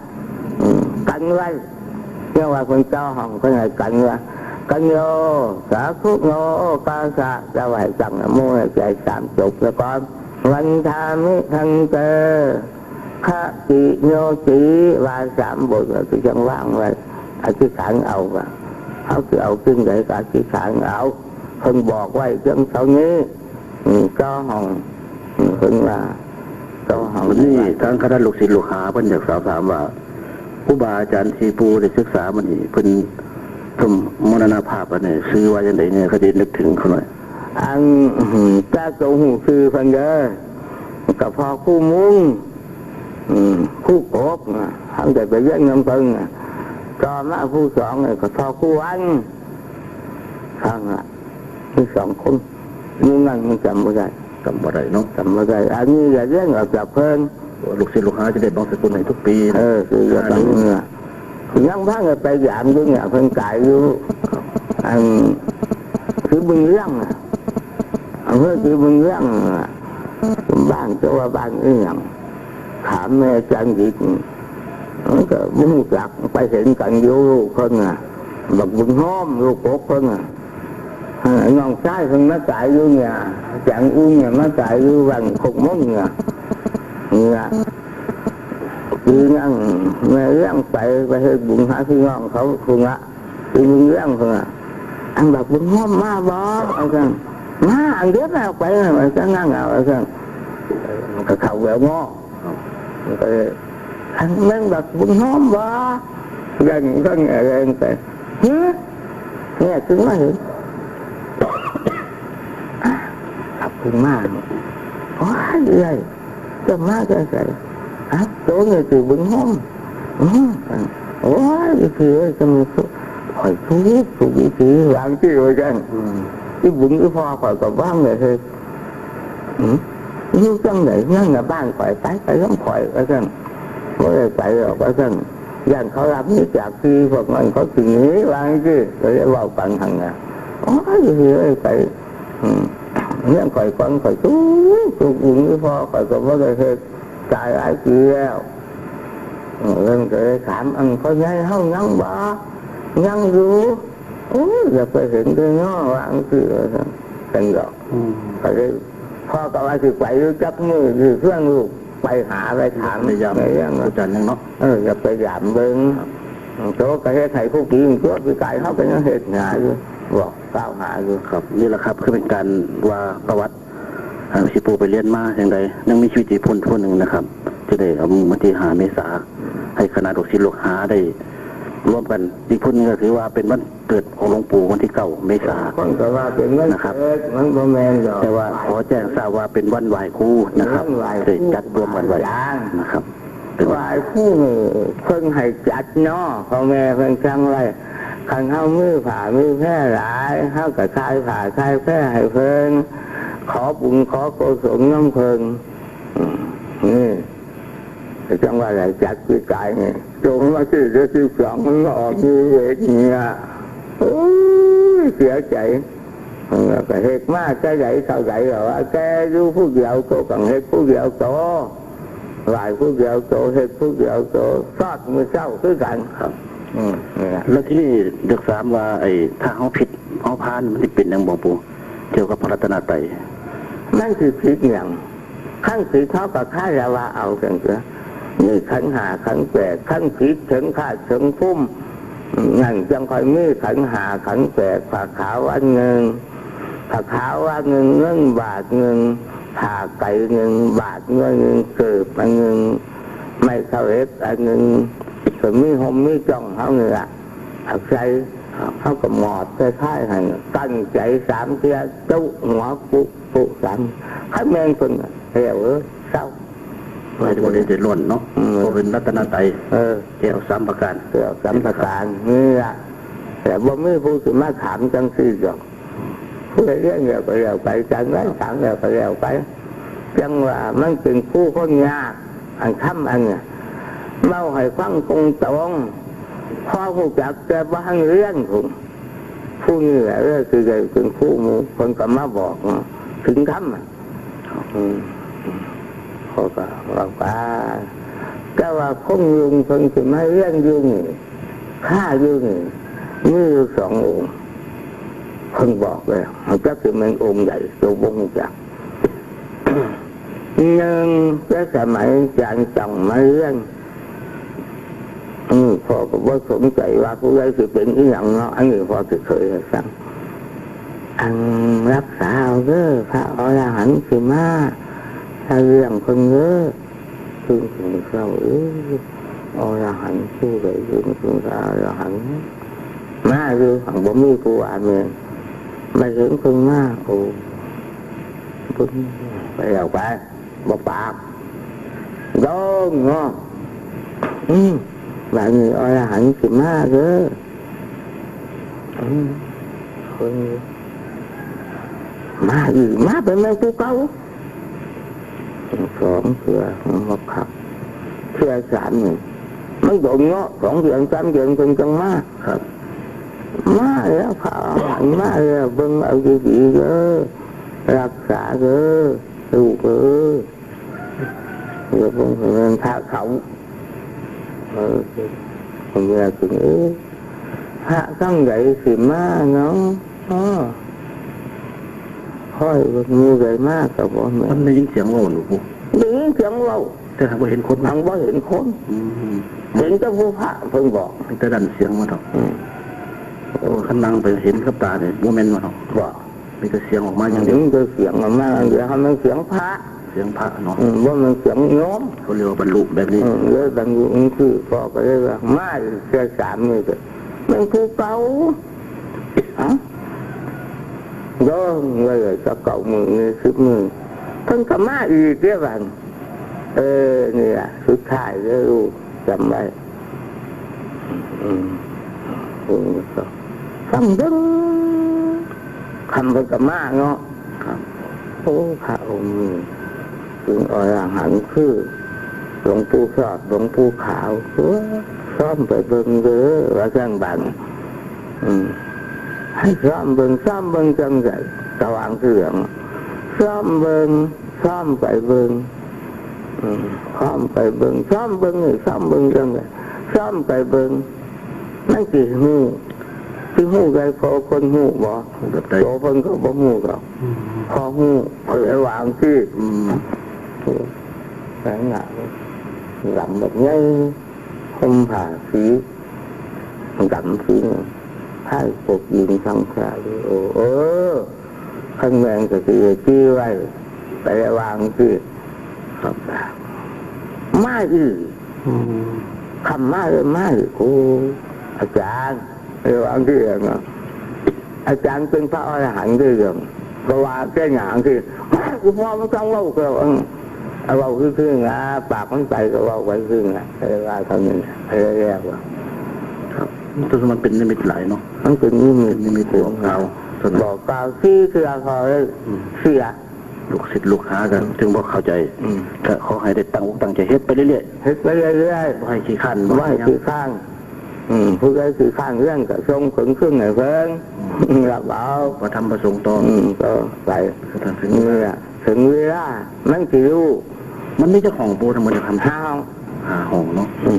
ອືມ ກັນໄວ້ ເຈົ້າວ່າເພິ່ນເຈົ້າຫ້ອງເພິ່ນໃຫ້ກັນວ່າ ກັນໂຍ ສາທຸໂນ ໂອກາສະ ຈະໄວ້ຕັ້ງນະໂມໃນໃຈສາມຈົບຊະກ່ອນ ວັນທາມິ ທັນເຕ ຄະຕິໂຍຕິ ວ່າສາມບົດ ແລ້ວຊິຈັ່ງວາງໄວ້ ອະທິຖານເອົາວ່າ ເຮົາຊິເອົາສິ່ງໃດກໍອະທິຖານເອົາ ເພິ່ນບອກໄວ້ພຽງເທົ່ານີ້ ອືມ ຕໍ່ຫ້ອງ ອືມ ເພິ່ນວ່າ ຕໍ່ຫ້ອງ ບັດນີ້ທາງຄະນະລູກສິດລູກຫາເພິ່ນຢາກສອບຖາມວ່າ ຄູບາອາຈານທີ່ປູ່ໄດ້ສຶກສາມານີ້ ເພິ່ນ ເພິ່ນມໍລະນະພາບໄປນີ້ ຊື່ວ່າຈັ່ງໃດແດ່ ຂ້ອຍຊິນຶກເຖິງເຂົາໜ້ອຍ ອັນ ອືມ ແຕ່ໂຕຮູ້ຊື່ເພິ່ນເດີ ກໍພໍ່ຄູມຸງ ອືມ ຄູກົກນະ ເຮົາໄດ້ໄປຮຽນນຳເພິ່ນນະ ຕໍ່ມາຜູ້ສອງນີ້ກໍພໍ່ຄູວັນ ເທົ່ານັ້ນລະ ມີສອງຄົນ ຢູ່ນັ້ນມັນຈຳບໍ່ໄດ້ ຈຳບໍ່ໄດ້ເນາະ ຈຳບໍ່ໄດ້ ອັນນີ້ລະຮຽນອອກຈາກເພິ່ນ ລູກສິດລູກຫາຈະໄດ້ບັງສະກຸນໃຫ້ທຸກປີ ເອີ ຄືວ່າ ອ່າ ບາງເທື່ອ ຍັງພາກັນໄປຢາມຢູ່ນີ້ ເພິ່ນຕາຍຢູ່ ອັນ ສີບຸນເຮືອງນະ ອຳເພີສີບຸນເຮືອງນະ ບ້ານ ເຈົ້າວ່າບ້ານອີ່ຫຍັງ ຖາມແມ່ຈັນດິດ ມັນກໍບໍ່ຮູ້ຈັກ ໄປເຫັນກັນຢູ່ ລູກເພິ່ນນະ ບັກບຸນໂຮມ ລູກກົກເພິ່ນນະ ເອີ ນ້ອງຊາຍເພິ່ນມາຕາຍຢູ່ນີ້ ແຈງອຸ່ນນີ້ມາຕາຍຢູ່ບ້ານໂຄກມົນນີ້ ນີ້ລະ ປີນັ້ນແມ່ລ້ຽງໄປ ໄປເຮັດບຸນຫາພີ່ນ້ອງເຂົາພຸ້ນລະ ປີບຸນລ້ຽງພຸ້ນລະ ອັນບັກບຸນໂຮມມາບໍ່ ວ່າຊັ້ນ ມາ ອັນດຽວແມ່ອອກໄປ ວ່າຊັ້ນ ນັ້ນລະ ວ່າຊັ້ນ ກໍເຂົ້າແລ້ວເນາະ ກໍເລີຍ ອັນແມ່ນບັກບຸນໂຮມບໍ່ ແລ່ນ ແລ່ນ ແລ່ນໄປ ຮຶ ແຍກຂຶ້ນມາເຫັນ ອາ ກັບຂຶ້ນມາ ໂອ້ຍ ເອື້ອຍ ເຈົ້າມາແຕ່ໃສ? ອາ ໂຕນີ້ຕິບຸນໂຮມ? ອື ໂອ້ຍ ອີ່ຜີເອີຍ ຈະມີ ຂ້ອຍທຸກ ທຸກອີ່ຜີ ວ່າຈັ່ງຊີ້ວ່າຊັ້ນ ອື ອີ່ບຸນອີ່ພໍ່ຂ້ອຍກໍບໍ່ໄດ້ເຮັດ ອື ຢູ່ຈັ່ງໃດ? ຍັງນະບ້ານຂ້ອຍ ໄປ ໄປນຳຂ້ອຍ ວ່າຊັ້ນ ບໍ່ໄດ້ໄປດອກ ວ່າຊັ້ນ ຢ້ານເຂົາລັກໜີຈາກທີ່ພວກນັ້ນ ເຂົາຊິໜີ ວ່າຈັ່ງຊີ້ ກໍເລີຍເວົ້າກັນຫັ້ນນະ ໂອ້ຍ ອີ່ຜີເອີຍ ໄປ ອືມ ເຮືອນຂ້ອຍກ່ອນຂ້ອຍທຸກ ທຸກຢູ່ມີພໍ່ ຂ້ອຍກໍບໍ່ໄດ້ເຮັດ ຕາຍຫຼາຍປີແລ້ວ. ເອີ ເພິ່ນກໍເລີຍຖາມ ອັນ ພໍ່ໃຫຍ່ເຮົາຍັງບໍ່? ຍັງຢູ່. ໂອ້ຍ ຢາກໄປເຫັນເດ້ເນາະ ວ່າຈັ່ງຊີ້ ວ່າຊັ້ນດອກ. ອືມ ກໍເລີຍ ພໍ່ກໍວ່າຊິໄປຢູ່ຈັກມື້ ຊິຊວນລູກໄປຫາ ໄປຖາມ ໄປຢາມ ໄປຫຍັງ ອາຈານຍັງເນາະ. ເອີ ຢາກໄປຢາມເບິ່ງ. ໂຕກໍເຮັດໃຫ້ຜູ້ປີຕົວະ ປີກາຍເຮົາກໍຍັງເຮັດຫາຢູ່ ບອກກ່າວຫາຢູ່. ຄັບ ນີ້ລະຄັບ ຄືເປັນການວ່າປະຫວັດ ອາ ທີ່ປູໄປລຽນມາຈັ່ງໃດ ຍັງມີຊີວິດຢູ່ພຸ້ນຜູ້ໜຶ່ງນະຄັບ ຈະໄດ້ເອົາມື້ວັນທີຫ້າເມສາ ໃຫ້ຄະນະລູກສິດລູກຫາໄດ້ລວມກັນ. ອີກຜູ້ໜຶ່ງກໍຄືວ່າເປັນວັນເກີດຂອງຫຼວງປູ່ ວັນທີເກົ້າເມສາ ຄົນກໍວ່າເປັນວັນເກີດ ນະຄັບ ມັນບໍ່ແມ່ນດອກ ແຕ່ວ່າຂໍແຈ້ງຊາບວ່າເປັນວັນໄຫວ້ຄູນະຄັບ ໄດ້ຈັດລວມກັນໄວ້ນະຄັບ. ໄຫວ້ຄູນີ້ເພິ່ນໃຫ້ຈັດເນາະ ພໍ່ແມ່ເພິ່ນສັ່ງໄວ້. ຄັນເຮົາມີຜ້າມີແພຫຼາຍ ເຮົາກໍຖ່າຍຜ້າຖ່າຍແພໃຫ້ເພິ່ນ ຂໍບຸນຂໍກຸສົນນຳເພິ່ນ. ອືມ ນີ້ ຈັ່ງວ່າໄດ້ຈັດປີກາຍນີ້ ໂຕມາທີ່ເດືອນສິບສອງ ມັນມາອອກຢູ່ເວກນີ້ລະ. ໂອ້ຍ ເສຍໃຈ. ເອີ ກໍເຮັດມາແຕ່ໃດເທົ່າໃດແລ້ວ ວ່າແຕ່ຢູ່ຜູ້ດຽວໂຕ ກໍເຮັດຜູ້ດຽວໂຕ ໄຫວ້ຜູ້ດຽວໂຕ ເຮັດຜູ້ດຽວໂຕ ຊອດມື້ເຊົ້າຄືກັນ. ຄັບ ອືມ ນີ້ລະ. ແລ້ວທີນີ້ຢາກຖາມວ່າ ໄອ້ ຖ້າເຮົາຜິດເຮົາພານ ມັນຊິເປັນຫຍັງບໍ່ປູ່ ກ່ຽວກັບພະລັດຕະນະໄຕ? ມັນຊິຜິດຫຍັງ? ຄັນຜິດເຮົາກໍຄາລະວະເອົາຈັ່ງຊີ້ ມີຂັນຫ້າຂັນແປດ ຄັນຜິດເຖິງທາດເຖິງພູມ ນັ້ນຈັ່ງຄ່ອຍມີຂັນຫ້າຂັນແປດ ຜ້າຂາວອັນໜຶ່ງ ຜ້າຂາວອັນໜຶ່ງ ເງິນບາດໜຶ່ງ ຜ້າໄກໜຶ່ງ ບາດໜ່ວຍໜຶ່ງ ເກີບອັນໜຶ່ງ ໄມ້ເທົາເຫຼັກອັນໜຶ່ງ ກໍມີຫົ່ມມີຈ້ອງເຮົານີ້ລະ ເອົາໃສ່ ເຮົາກໍໝອດໃສ່ພາຍຫັ້ນ ກັ້ນໃຈສາມເທື່ອ ຈຸຫົວປຸ ປຸສາມ ຄັນແມ່ນເພິ່ນແລ້ວເອີຍ ເຊົາ ບໍ່ໄດ້ເດືອດຮ້ອນເນາະ. ອືມ ເພາະເປັນລັດຕະນະໄຕ ເອີ ແກ້ວສາມປະການ ແກ້ວສາມປະການນີ້ລະ ແລ້ວບໍ່ມີຜູ້ຊິມາຖາມຈັ່ງຊີ້ດອກ. ຜູ້ໃດຮຽນແລ້ວກໍແລ້ວໄປ ຈາກນັ້ນຖາມແລ້ວກໍແລ້ວໄປ. ຈັ່ງວ່າມັນເປັນຄູຄົນຍາກ ອັນທຳອັນນີ້ ເວົ້າໃຫ້ຟັງຕົງໆ ພໍຮູ້ຈັກແຕ່ບໍ່ທັນຮຽນພຸ້ນ. ຜູ້ນີ້ແຫຼະເລີຍຊິໄດ້ເປັນຄູໝູ່ ເພິ່ນກໍມາບອກເນາະ ສິນທຳ ອືມ ເຂົາກໍເວົ້າໄປ. ແຕ່ວ່າຄົນລຸງເພິ່ນຊິມາຮຽນຢູ່ນີ້ ຄາຢູ່ນີ້ ມີຢູ່ສອງອົງ ເພິ່ນບອກແລ້ວ ຈັກຊິແມ່ນອົງໃດ ໂຕບໍ່ຮູ້ຈັກ. ໜຶ່ງ ແຕ່ສະໄໝອາຈານຕ້ອງມາຮຽນ ອືມ ພໍ່ກໍບໍ່ສົນໃຈວ່າຜູ້ໃດຊິເປັນອີ່ຫຍັງເນາະ ອັນນີ້ພໍ່ຊິເຄີຍໃຫ້ຟັງ ອັນລັກສາເອົາເດີ ພະອໍລະຫັນຊິມາ ລະລ້ຽງເພິ່ນເດີ ຕື່ນເປັນເຊົ້າ ເອີ ອໍລະຫັນຜູ້ໃດ ເປັນພະອໍລະຫັນ ມາຢູ່ ຫາກບໍ່ມີຜູ້ວ່າແມ່ນ ມາເຫັນເພິ່ນມາ ໂອ້ ເພິ່ນໄປແລ້ວໄປ ບໍ່ປາກ ໂດນເນາະ. ອືມ ບາດນີ້ອໍລະຫັນຊິມາເດີ ອືມ ເພິ່ນມາອີກ ມາເປັນແມ່ນຜູ້ເກົ່າ ສອງເທື່ອ ມາຄັກ ເທື່ອສາມນີ້ ມັນດົນເນາະ ສອງເດືອນສາມເດືອນເພິ່ນຈັ່ງມາ. ຄັບ ມາແລ້ວ ພະອະຫັນມາແລ້ວ ເບິ່ງເອົາດີໆເດີ ລັກສາເດີ ລູກເອີຍ ຢ່າເບິ່ງໃຫ້ແມ່ນພະເຖົ້າ ເອີ ເພິ່ນວ່າຈັ່ງ ເອີ ພະທາງໃດຊິມາເນາະ ຄອຍເບິ່ງ ໝູ່ໃດມາກໍບໍ່ແມ່ນ. ມັນໄດ້ຍິນສຽງເວົ້າ ຫຼວງປູ່? ໄດ້ຍິນສຽງເວົ້າ ແຕ່ຫາກບໍ່ເຫັນຄົນ ຫາກບໍ່ເຫັນຄົນ. ອືມ ເຫັນແຕ່ຜູ້ພະເພິ່ນບອກ ເຫັນແຕ່ດັນສຽງມາດອກ. ອືມ ໂອ້ ຄັນນັ່ງໄປເຫັນກັບຕານີ້ ບໍ່ແມ່ນວ່າເນາະ ບໍ່ ມີແຕ່ສຽງອອກມາຢ່າງດຽວ. ອືມ ມີແຕ່ສຽງອອກມາຢ່າງດຽວ ມັນສຽງພະ ສຽງພະເນາະ. ອືມ ບໍ່ແມ່ນສຽງໂຍມ ເຂົາເອີ້ນວ່າບັນລຸແບບນີ້. ອືມ ເລີຍບັນລຸ ຄືພໍ່ກໍເລີຍວ່າ ມາອີກເທື່ອສາມນີ້ ແມ່ນຜູ້ເກົ່າ ເອົ້າ ໂດນເລີຍ ເຈົ້າເກົ່າມື້ນີ້ ສິບມື້ ເພິ່ນກໍມາອີກເດ້ບັດ. ເອີ ນີ້ລະສຸດທ້າຍເດີລູກ ຈຳໄວ້. ອືມ ຟັງເບິ່ງ ຄ່ຳເພິ່ນກໍມາເນາະ. ໂອ້ ພະອົງນີ້ເປັນອໍລະຫັນ ຄືຫຼວງປູ່ຊອດ ຫຼວງປູ່ຂາວ ຊອມໄປເບິ່ງເດີ ວ່າຊັ້ນບາດນີ້. ອືມ ໃຫ້ຊອມເບິ່ງ ຊອມເບິ່ງຈັ່ງໃດ ກະຫວ່າງຄືກັນ ຊ້ອມເບິ່ງ ຊ້ອມໄປເບິ່ງ ອືມ ຊ້ອມໄປເບິ່ງ ຊ້ອມເບິ່ງນີ້ ຊ້ອມເບິ່ງຈັ່ງໃດ ຊ້ອມໄປເບິ່ງ ມັນຊິຮູ້ ຊິຮູ້ໄດ້ພໍຄົນຮູ້ບໍ່? ຮູ້ແບບໃດ? ໂຕເພິ່ນກໍບໍ່ຮູ້ດອກ ອືມ ພໍຮູ້ ເພິ່ນເລີຍວ່າຈັ່ງຊີ້ ອືມ ແສງໜ້າ ດຳບັກໃຫຍ່ ຫົ່ມຜ້າສີດຳສີໜຶ່ງ ພາຍປົກດິນສັງຂາຢູ່ ເອີ ຄັນແມ່ນກໍຊິໄດ້ຈື່ໄວ້ ໄປລະຫວ່າງທີ່ ມາອີກ ອືມ ຄ່ຳມາເລີຍ ມາອີກ ໂອ້ ອາຈານ ລະຫວ່າງທີ່ ອາຈານເປັນພະອໍລະຫັນເດ້ ກໍວ່າແກ່ຫຍັງທີ່ ມາ ອີ່ພໍ່ມັນຕ້ອງເວົ້າ ກໍ ເອີ ເວົ້າຄືໆນະ ປາກມັນໄປກໍເວົ້າໄປຄືໆນະ ເລີຍວ່າເທົ່ານັ້ນ ເລີຍແລ້ວ ມັນເປັນນິມິດຫຼາຍເນາະ ມັນເປັນນິມິດ ນິມິດບອກກ່າວ ບອກກ່າວສີ່ເທື່ອ ພໍເລີຍ ອືມ ສີ່ເທື່ອ ລູກສິດລູກຫາກໍ ອືມ ເຖິງບໍ່ເຂົ້າໃຈ ອືມ ກໍຂໍໃຫ້ໄດ້ຕັ້ງອົກຕັ້ງໃຈເຮັດໄປເລື້ອຍໆ ເຮັດໄປເລື້ອຍໆ ບໍ່ໃຫ້ຂີ້ຄ້ານ ບໍ່ໃຫ້ຂີ້ຄ້ານ ອືມ ຜູ້ໃດຂີ້ຄ້ານຮຽນກໍສົ່ງເພິ່ນຄືນໃຫ້ເພິ່ນ ອືມ ຮັບເອົາ ບໍ່ທຳປະສົງຕໍ່ ອືມ ຕໍ່ໄປ ເຖິງເວລາ ເຖິງເວລາມັນຊິຮູ້ ມັນມີຈັກຫ້ອງປູ ທັງໝົດ ຫ້າຫ້ອງ ຫ້າຫ້ອງເນາະ ອືມ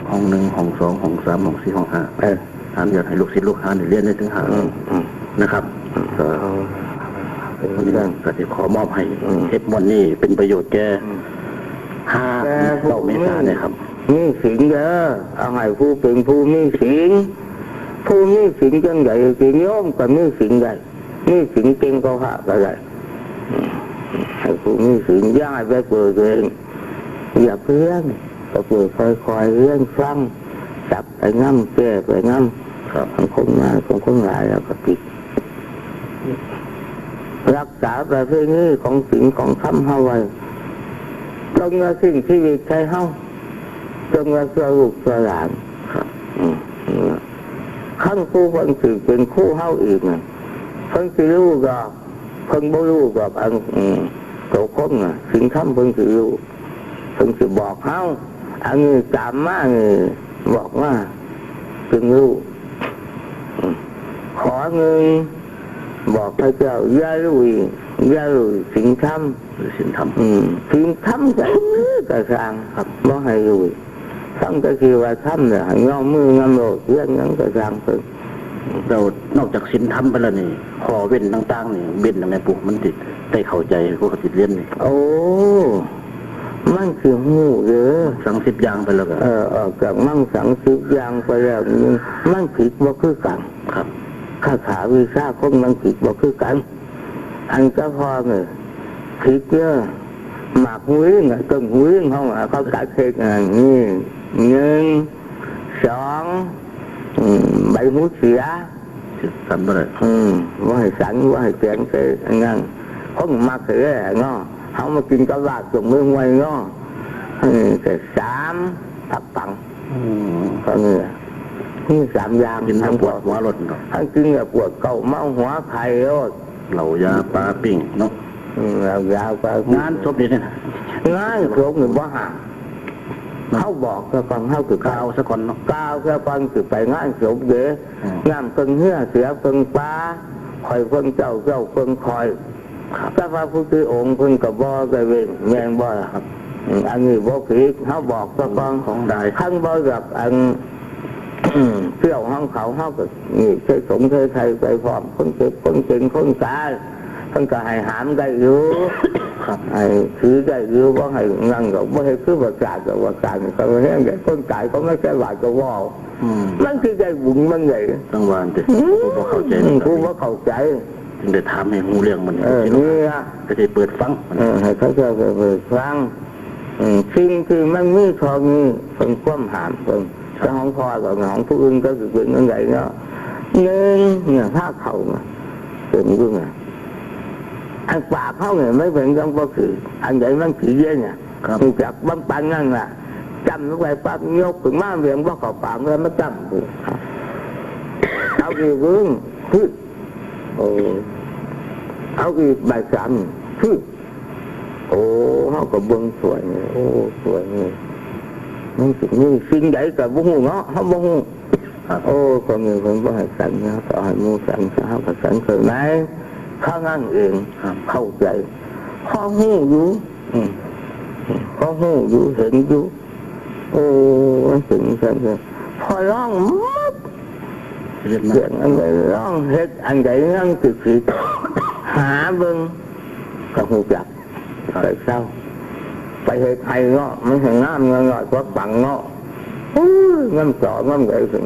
ຫ້ອງໜຶ່ງ ຫ້ອງສອງ ຫ້ອງສາມ ຫ້ອງສີ່ ຫ້ອງຫ້າ ເອີ ອະນຸຍາດໃຫ້ລູກສິດລູກຫານີ້ຮຽນໄດ້ເຖິງຫ້າຫ້ອງ ອືມ ນະຄັບ ເອີ ເປັນເລື່ອງ ກໍຊິຂໍມອບໃຫ້ ອືມ ເຮັດມ່ວນນີ້ເປັນປະໂຫຍດແກ່ ອືມ ຫ້າ ແຕ່ຜູ້ ເກົ້າເມສານີ້ຄັບ ມີສິນເດີ ເອົາໃຫ້ຜູ້ເປັນຜູ້ມີສິນ ຜູ້ມີສິນຈັ່ງໃດ ຊິໂຍມກໍມີສິນໄດ້ ມີສິນເກັ່ງກວ່າພະກໍໄດ້ ໃຫ້ຜູ້ມີສິນ ຢ່າໃຫ້ໄປເປີດເອງ ຢ່າໄປຮຽນ ກໍເປີດຄ່ອຍໆຮຽນຟັງ ຈັບໄປນຳ ແກ້ໄປນຳ ຄັບ ບາງຄົນມາ ບາງຄົນຫຼາຍແລ້ວກໍຕິດ ຮັກສາປະເພນີຂອງສິນຂອງທຳເຮົາໄວ້ ຈົນວ່າສິ້ນຊີວິດໃສ່ເຮົາ ຈົນວ່າຊົ່ວລູກຊົ່ວຫຼານ ຄັບ ອືມ ຄັນຜູ້ເພິ່ນຊິເປັນຄູເຮົາອີກນະ ເພິ່ນຊິຮູ້ດອກ ເພິ່ນບໍ່ຮູ້ດອກ ອັນ ອືມ ໂຕຄົນນະ ສິນທຳເພິ່ນຊິຮູ້ ເພິ່ນຊິບອກເຮົາ ອັນນີ້ຕາມມານີ້ ບອກມາຈຶ່ງຮູ້ ອືມ ຂໍ້ໜຶ່ງ ບອກເຂົາເຈົ້າ ຢ່າລຸຍ ຢ່າລຸຍສິນທຳ ສິນທຳ ອືມ ສິນທຳໃດກໍຊ່າງ ຄັບ ບໍ່ໃຫ້ລຸຍ ຟັງແຕ່ຊື່ວ່າທຳແລ້ວ ໃຫ້ຍອມມືນຳໂລດ ຮຽນຫຍັງກໍຊ່າງເພິ່ນ ແລ້ວນອກຈາກສິນທຳໄປແລ້ວນີ້ ຂໍ້ເວັ້ນຕ່າງໆນີ້ ເວັ້ນຈັ່ງໃດປູ ມັນຊິໄດ້ເຂົ້າໃຈຜູ້ເຂົາຊິຮຽນນີ້ ໂອ້ ມັນຊິຮູ້ເດີ ມັງສັງສິບຢ່າງໄປແລ້ວກໍ ເອີ ອອກຈາກມັງສັງສິບຢ່າງໄປແລ້ວນີ້ ມັນຜິດບໍ່ຄືກັນ ຄັບ ຄາຖາວິຊາຄົນມັນຜິດບໍ່ຄືກັນ ອັນຈະພໍນີ້ຜິດເດີ ໝາກຫູລິງ ຕົ້ນຫູລິງເຮົາ ເຂົາຕັດເຮັດອັນນີ້ ໜຶ່ງ ສອງ ອືມ ໃບຫູເສຍ ສັນບໍ່ໄດ້ ອືມ ບໍ່ໃຫ້ສັນ ບໍ່ໃຫ້ແຂງໃສ່ອັນນັ້ນ ຄົນມັກແທ້ເນາະ ເຮົາມາກິນກັບລາບຕົງເມືອງຫ້ວຍເນາະ ເອີ ແຕ່ສາມ ຜັກປັງ ອືມ ເທົ່ານີ້ແຫຼະ ມີສາມຢ່າງ ກິນແລ້ວປວດຫົວໂລດເນາະ ຄັນກິນແລ້ວປວດເກົ້າ ເມົາຫົວ ໄຂ້ໂລດ ເຫຼົ້າຢາປາປີ້ງເນາະ ອືມ ເຫຼົ້າຢາປາປີ້ງ ງານສົບນີ້ນະ ງານສົບນີ້ບໍ່ຫ້າມ ເຮົາບອກຊະກ່ອນ ເຮົາຊິກ່າວຊະກ່ອນເນາະ ກ່າວຊະກ່ອນ ຊິໄປງານສົບເດ້ ອືມ ນ້ຳເພິ່ງເຮືອເສຍເພິ່ງປາ ຂ້ອຍເພິ່ງເຈົ້າ ເຈົ້າເພິ່ງຂ້ອຍ ຄັບ ແຕ່ວ່າພະພຸດທະອົງເພິ່ນກໍບໍ່ໄດ້ເວັ້ນ ແມ່ນບໍ່ລະ? ຄັບ ອືມ ອັນນີ້ບໍ່ຜິດ ເຮົາບອກຊະກ່ອນ ຂອງໄດ້ ຄັນບໍ່ຢາກອັນ ສ່ຽວຂອງເຂົາ ເຮົາກໍນີ້ ເທສົງເທໄທໄປພ້ອມ ຄົນເຈັບ ຄົນເຈັນ ຄົນຕາຍ ເພິ່ນກໍໃຫ້ຫາມໄດ້ຢູ່ ຄັບ ໃຫ້ຖືໄດ້ຢູ່ ບໍ່ໃຫ້ນັ້ນດອກ ບໍ່ເຮັດຄືວ່າການ ວ່າການກໍແຮງໃດ ຄົນຕາຍເຂົາມາໃສ່ບາດກໍເວົ້າ ອືມ ມັນຊິໄດ້ບຸນມັນໃດ ຈັ່ງວ່າຫັ້ນຕິ ອືມ ຜູ້ບໍ່ເຂົ້າໃຈ ອືມ ຜູ້ບໍ່ເຂົ້າໃຈ ຈຶ່ງໄດ້ຖາມໃຫ້ຮູ້ເລື່ອງມັນ ເອີ ນີ້ລະ ກໍຊິເປີດຟັງ ເອີ ໃຫ້ເຂົາເຈົ້າໄປເປີດຟັງ ອືມ ສິ່ງທີ່ມັນມີເທົ່ານີ້ເປັນຄວາມຫ້າມເພິ່ນ ແຕ່ຂອງພໍ່ກັບຂອງຜູ້ອື່ນກໍຊິເປັນຈັ່ງໃດເນາະ ໜຶ່ງ ເນື້ອພາເຂົ້ານະ ເປັນຢູ່ນະ ອັນປາກເຮົານີ້ມັນເປັນຈັ່ງບໍ່ຖືກ ອັນໃດມັນຜິດເດນະ ຄັບ ຮູ້ຈັກບາງປານນັ້ນລະ ຈ້ຳລົງໄປປັບ ຍົກຂຶ້ນມາ ວຽງບໍ່ເຂົ້າປາກ ແລ້ວມາຈ້ຳ ເອົາອີກເບິ່ງ ໂອ້ ເອົາອີກ ໃບສາມ ໂອ້ ເຮົາກໍເບິ່ງສ່ວຍນີ້ ໂອ້ ສ່ວຍນີ້ ມັນຊິມີສິ່ງໃດກໍບໍ່ຮູ້ເນາະ ເຮົາບໍ່ຮູ້ ໂອ້ ຄົນນີ້ເພິ່ນບໍ່ໃຫ້ສັນນະ ກໍໃຫ້ໝູ່ສັນຊະ ເຮົາກໍສັນເຄິ່ງໃນ ເທົ່ານັ້ນເອງ. ເຂົ້າໃຈ ພໍຮູ້ຢູ່ ອືມ ພໍຮູ້ຢູ່ ເຫັນຢູ່. ໂອ້ ມັນເປັນຈັ່ງຊັ້ນເດ ພໍລອງໝົດ ເຮັດມາ ສຽງອັນໃດລອງເຮັດ ອັນໃດຍັງຊິຜິດ ຫາເບິ່ງກໍຮູ້ຈັກ. ໄປເຊົາ ໄປເຮັດໄຮ່ເນາະ ມັນໃຫ້ງາມນ້ອຍໆກວ່າຝັ່ງເນາະ. ໂອ້ຍ ນ້ຳຈອກນ້ຳໃດຂຶ້ນ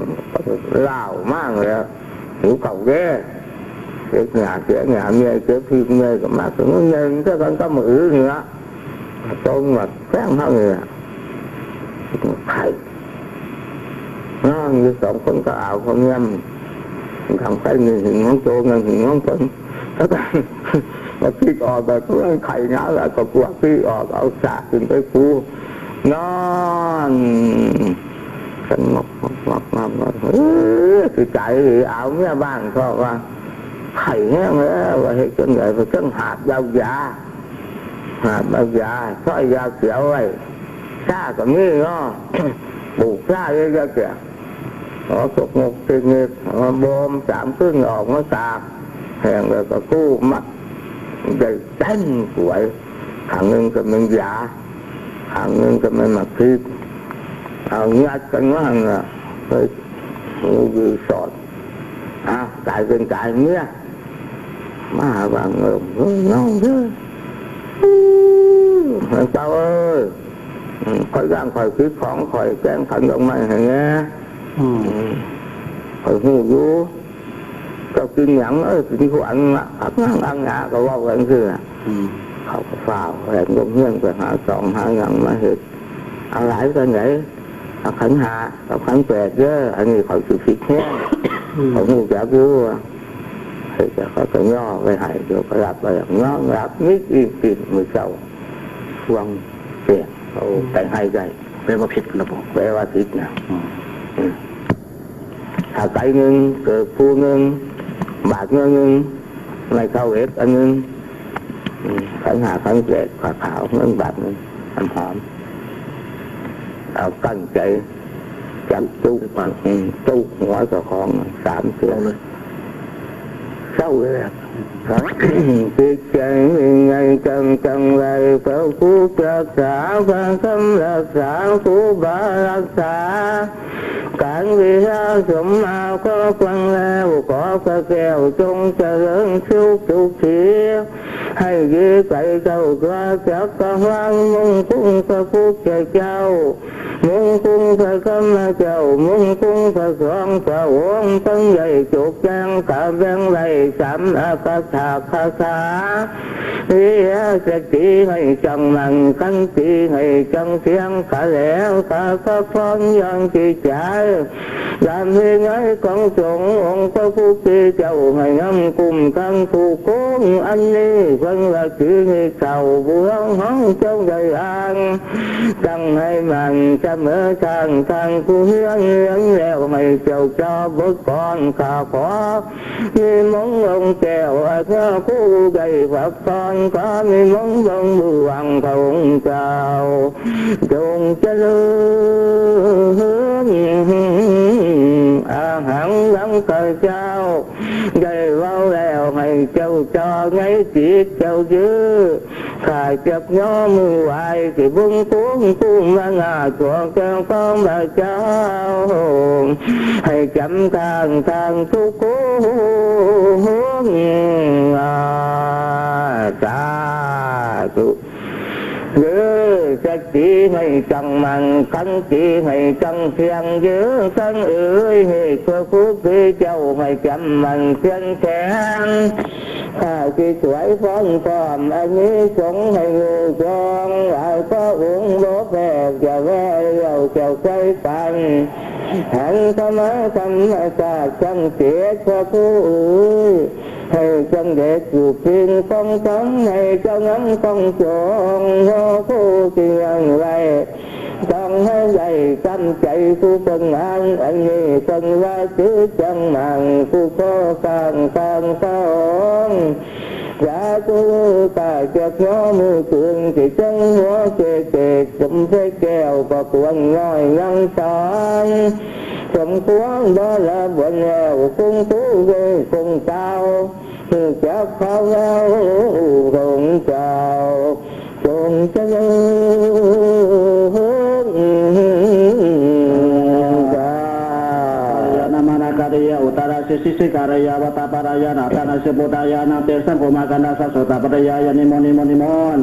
ລ້າວມາແລ້ວ ຫິວເຂົ້າເດ້ ເຮັດຫຍ້າເສຍຫຍ້າເມື່ອຍ ເກັບພລິກເມື່ອຍກໍມາ ກໍເມື່ອຍຄືກັນກັບມື້ອື່ນນີ້ລະ. ຕົງວ່າແພງເຮົານີ້ລະ ໄຂ່ ນອນຢູ່ສອງຄົນກໍອາວຄົນງາມ ທາງໄປມີຫຶງຂອງໂຕ ມີຫຶງຂອງເພິ່ນ ແລ້ວກໍມາພິກອອກ ແບບເພິ່ນໄຂ່ຍາວ ແລ້ວກໍພວກພິກອອກ ເອົາສາກຂຶ້ນໄປປູ ນອນສະຫງົບ ງອບໆ ເອີ ຄືຕາຍອີ່ຫຼີ ອາວເມຍບ້ານເພາະວ່າໄຂ່ແຮງແລ້ວ ວ່າເຮັດຈັ່ງໃດ ເພິ່ນຫາບຢາວຢາ ຫາບຢາວຢາ ຊອຍຢາຂຽວໄວ້ ຊາກໍມີເນາະ ປູກຊາເລີຍ ຢາວຢາ ເອົາສົກໝົກຕິດນິດ ເອົາມາບົ່ມສາມຄືນ ອອກມາຕາກແຫ້ງ ແລ້ວກໍກູ້ມັດ ໄດ້ເຕັມຖ້ວຍ ຂ້າງໜຶ່ງກໍແມ່ນຢາ ຂ້າງໜຶ່ງກໍແມ່ນໝາກພິກ ເອົາຍັດກັນມາຫັ້ນລະ ເຮີ້ຍ ຫູດີສອດ ອ້າວ ຕາຍເປັນຕາຍເມຍ ມາຫາບາງເອີ ເອີ ນ້ອງເດີ ເອີ ເຈົ້າເອີຍ ອືມ ຂ້ອຍຢ້ານຂ້ອຍຜິດຂອງ ຂ້ອຍແກງຂັນດອກໄມ້ໃຫ້ແດ່ ອືມ ຂ້ອຍຮູ້ຢູ່ ເຈົ້າກິນຫຍັງ ເອີ ກິນຂວນລະ ຜັກຫຍັງອັງຫຍາ ກໍເວົ້າກັນຊື່ນະ ອືມ ເຂົາກໍຟ້າວແລ່ນລົງເຮືອນໄປຫາຕອງຫາຫຍັງມາເຮັດ ເອົາຫຼາຍປານໃດ ເອົາຂັນຫ້າກັບຂັນແປດເດີ ອັນນີ້ຂ້ອຍຊິຜິດແຮງ ອືມ ຂ້ອຍຮູ້ຈັກຢູ່ ເຮັດແລ້ວຂ້ອຍກໍຍໍໄວ້ໃຫ້ ດຽວກໍລັບໄວ້ ນອນຫຼັບມິດອີກຕື່ມມື້ເຊົ້າ ຊ່ວງແຈ້ງ ໂອ້ ອືມ ໄປໃຫ້ໄດ້ ແປວ່າຜິດລະບໍ? ແປວ່າຜິດນະ ອືມ ອືມ ຜ້າໄກໜຶ່ງ ເກີບຄູ່ໜຶ່ງ ບາດໜ່ວຍໜຶ່ງ ໄມ້ເທົາເອກອັນໜຶ່ງ ອືມ ຂັນຫ້າຂັນແປດ ຜ້າຂາວ ເງິນບາດໜຶ່ງ ນ້ຳຫອມ ເອົາຕັ້ງໃຈຈັບຈຸກ ອືມ ຈຸກຫົວເຈົ້າຂອງສາມເທື່ອ ເຊົາເລີຍ ຈິດໃຈໃຫຍ່ຈັ່ງຈັງໄດ້ ພະຄູຮັກສາ ພະທຳຮັກສາ ຄູບາຮັກສາ ການວິຊາສົມມາຂໍຟັງແລ້ວ ຂໍພະແກ້ວຈົ່ງຈະເລີນສຸກສຸກທີ ໃຫ້ດີໃຈເຈົ້າທົ່ວຈັກກະວານ ມຸງຄຸງພະພຸດທະເຈົ້າ ມຸງຄຸງພະທຳມະເຈົ້າ ມຸງຄຸງພະສົງ ພະອົງທັງໃຫຍ່ຈົກແຈ້ງ ກະແບ່ງໄວ້ສາມອາກາສາຄາຖາ ວິລິຍະສະຕິໃຫ້ຈັ່ງໝັ້ນ ຂັນຕິໃຫ້ຈັ່ງທ່ຽງ ກະແລ້ວກະພັກຜ່ອນຢ່ອນຈິດໃຈ ຕາມວິໄນຂອງສົງ ອົງພະພຸດທະເຈົ້າໃຫ້ນຳກຸມທັງທຸກຄົນ ອັນນີ້ເພິ່ນວ່າສິເຮັດເຂົ້າ ບຸນເຮົາເຈົ້າໄດ້ອ່ານ ຕັ້ງໃຫ້ໝັ້ນສະເໝີທາງ ທາງຜູ້ຮຽນຮຽນແລ້ວ ໃຫ້ເຈົ້າຈາບົດກອນ ຂ້າຂໍ ນິມົນອົງແກ້ວອານາຄູໄດ້ພັກຜ່ອນ ຂໍນິມົນເບິ່ງເບື້ອງພະອົງເຈົ້າ ຈົ່ງຈະເລີນ ອາຫັງ ນຳຂ້າເຈົ້າ ໄດ້ເວົ້າແລ້ວໃຫ້ເຈົ້າຕໍ່ໃນຈິດເຈົ້າເດີ ຂ້າຈັກຍໍມືໄຫວ້ ຊິບຸນຄຸນຄູມານາດ ພວກເຈົ້າຂອງພະເຈົ້າ ໃຫ້ຈຳທາງ ທາງທຸກຄົນ ສາທຸ ເດີ ສະຕິໃຫ້ຕັ້ງໝັ້ນ ຂັນຕິໃຫ້ຕັ້ງທ່ຽງເດີ ທ່ານເອີຍ ເຫດພະພຸດທະເຈົ້າໃຫ້ຈຳໝັ້ນເຂັ້ມແຂງ ຂ້າຊິຖວາຍພອນພ້ອມອານິສົງໃຫ້ຢູ່ຄອງ ຫຼາຍພະອົງບໍ່ແພ້ຈະແວ່ລ້ຽວເຈົ້າໄຊປັນ ຫັນທຳມະທຳມະຊາດສັງເສດ ພະຄູເອີຍ ໃຫ້ສຳເລັດຢູ່ສິ່ງຂອງທຳ ໃຫ້ເຈົ້ານຳຂອງສົງ ໂຍຄູທີ່ຍັງໄວ້ ຕ້ອງໃຫ້ໄດ້ຕາມໃຈຜູ້ເພິ່ນອ່ານ ອັນນີ້ເພິ່ນວ່າຄືຈັງໝັ້ນ ຜູ້ຂໍສ້າງທາງສອງ ສາທຸ ຂ້າຈັກຍໍມືຂຶ້ນ ຊິເຊິ່ງຫົວເສເສດ ສົມເພດແກ້ວ ພະຄວນນ້ອຍນຳສອນ ສົມຄວນບໍລະບົນແລ້ວ ຄຸນຄູເດີຄົງເຕົາ ຈັກພະເຈົ້າ ພະອົງເຈົ້າ ຈົ່ງຈະເລີນ ກາຍານະມະນະກາຍາ ອຸດຕະຣາສິສີສິກາຍາ ວະຕະປະຣາຍານະ ທານາສິ ພຸດທາຍານະ ເຕສັງ ໂຄມະກັນດາສະ ໂສຕະປັດຕະຍາຍາ ນິມົນ ນິມົນ ນິມົນ.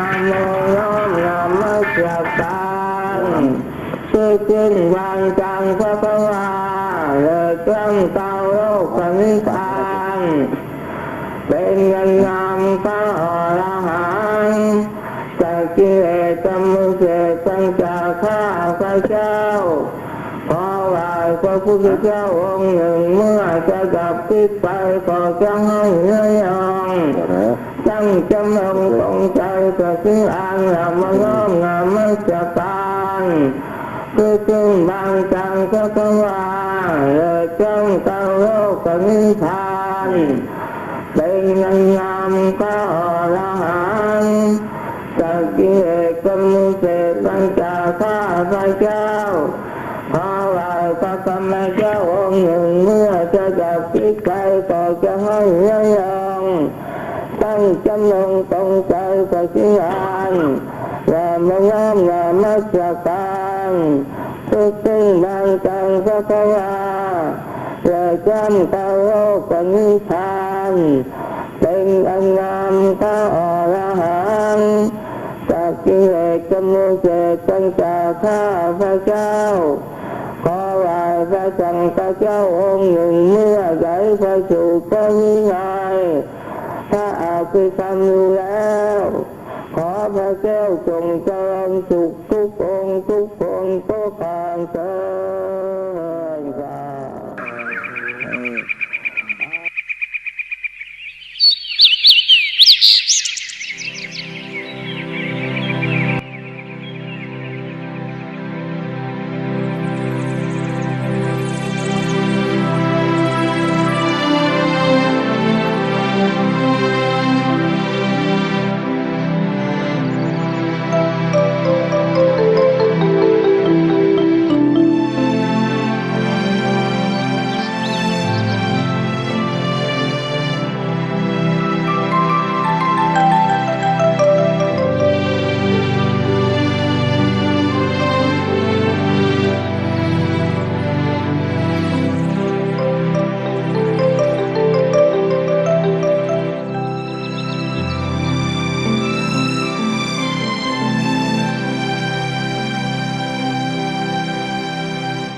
ນະໂມ ນ້ອມນະມັດສະການ ຄືຂຶ້ນບາງກາງພະຄະວາ ແລະ ເຄື່ອງເຕົ້າໂລກະນິບພານ ເປັນເງິນງາມພະອໍລະຫັນ ຈາກກິເລດກຳມຸເສດທັງຈາກຂ້າພະເຈົ້າ ຂໍໄຫວ້ພະພຸດທະເຈົ້າອົງໜຶ່ງ ເມື່ອຈະດັບຕິດໄປກໍຈະໃຫ້ເຫຼືອຍອງ ຕັ້ງຈຳນົງຕົງໃຈກະສິອານ ແລ້ວມານ້ອມນະມັດສະການ ຄືຈຶ່ງບາງກາງພະຄະວາ ແລະ ເຄື່ອງເຕົ້າໂລກະນິບພານ ເປັນເງິນງາມພະອໍລະຫັນ ຈາກກິເລດກຳມຸເສດທັງຈາກຂ້າພະເຈົ້າ ຂໍໄຫວ້ພະຄຳມະເຈົ້າອົງໜຶ່ງ ເມື່ອຈະດັບຕິດໄປກໍຈະໃຫ້ເຫຼືອຍອງ ຕັ້ງຈຳນົງຕົງໃຈກະສິອານ ແລະ ມານ້ອມນະມັດສະການ ຄືຈຶ່ງບາງກາງພະຄະວາ ແລະ ເຄື່ອງເຕົ້າໂລກະນິບພານ ເປັນອັນງາມພະອໍລະຫັນ ຈາກກິເລດກຳມຸເສດທັງຈາກຂ້າພະເຈົ້າ ຂໍໄຫວ້ພະສັງຄະເຈົ້າອົງໜຶ່ງ ເມື່ອໃດພະສູດພະວິໄນ ພະອະພິທຳຢູ່ແລ້ວ ຂໍພະເຈົ້າຈົ່ງຈະເລີນສຸກທຸກອົງທຸກຄົນທຸກທ່ານເທີ້ນ.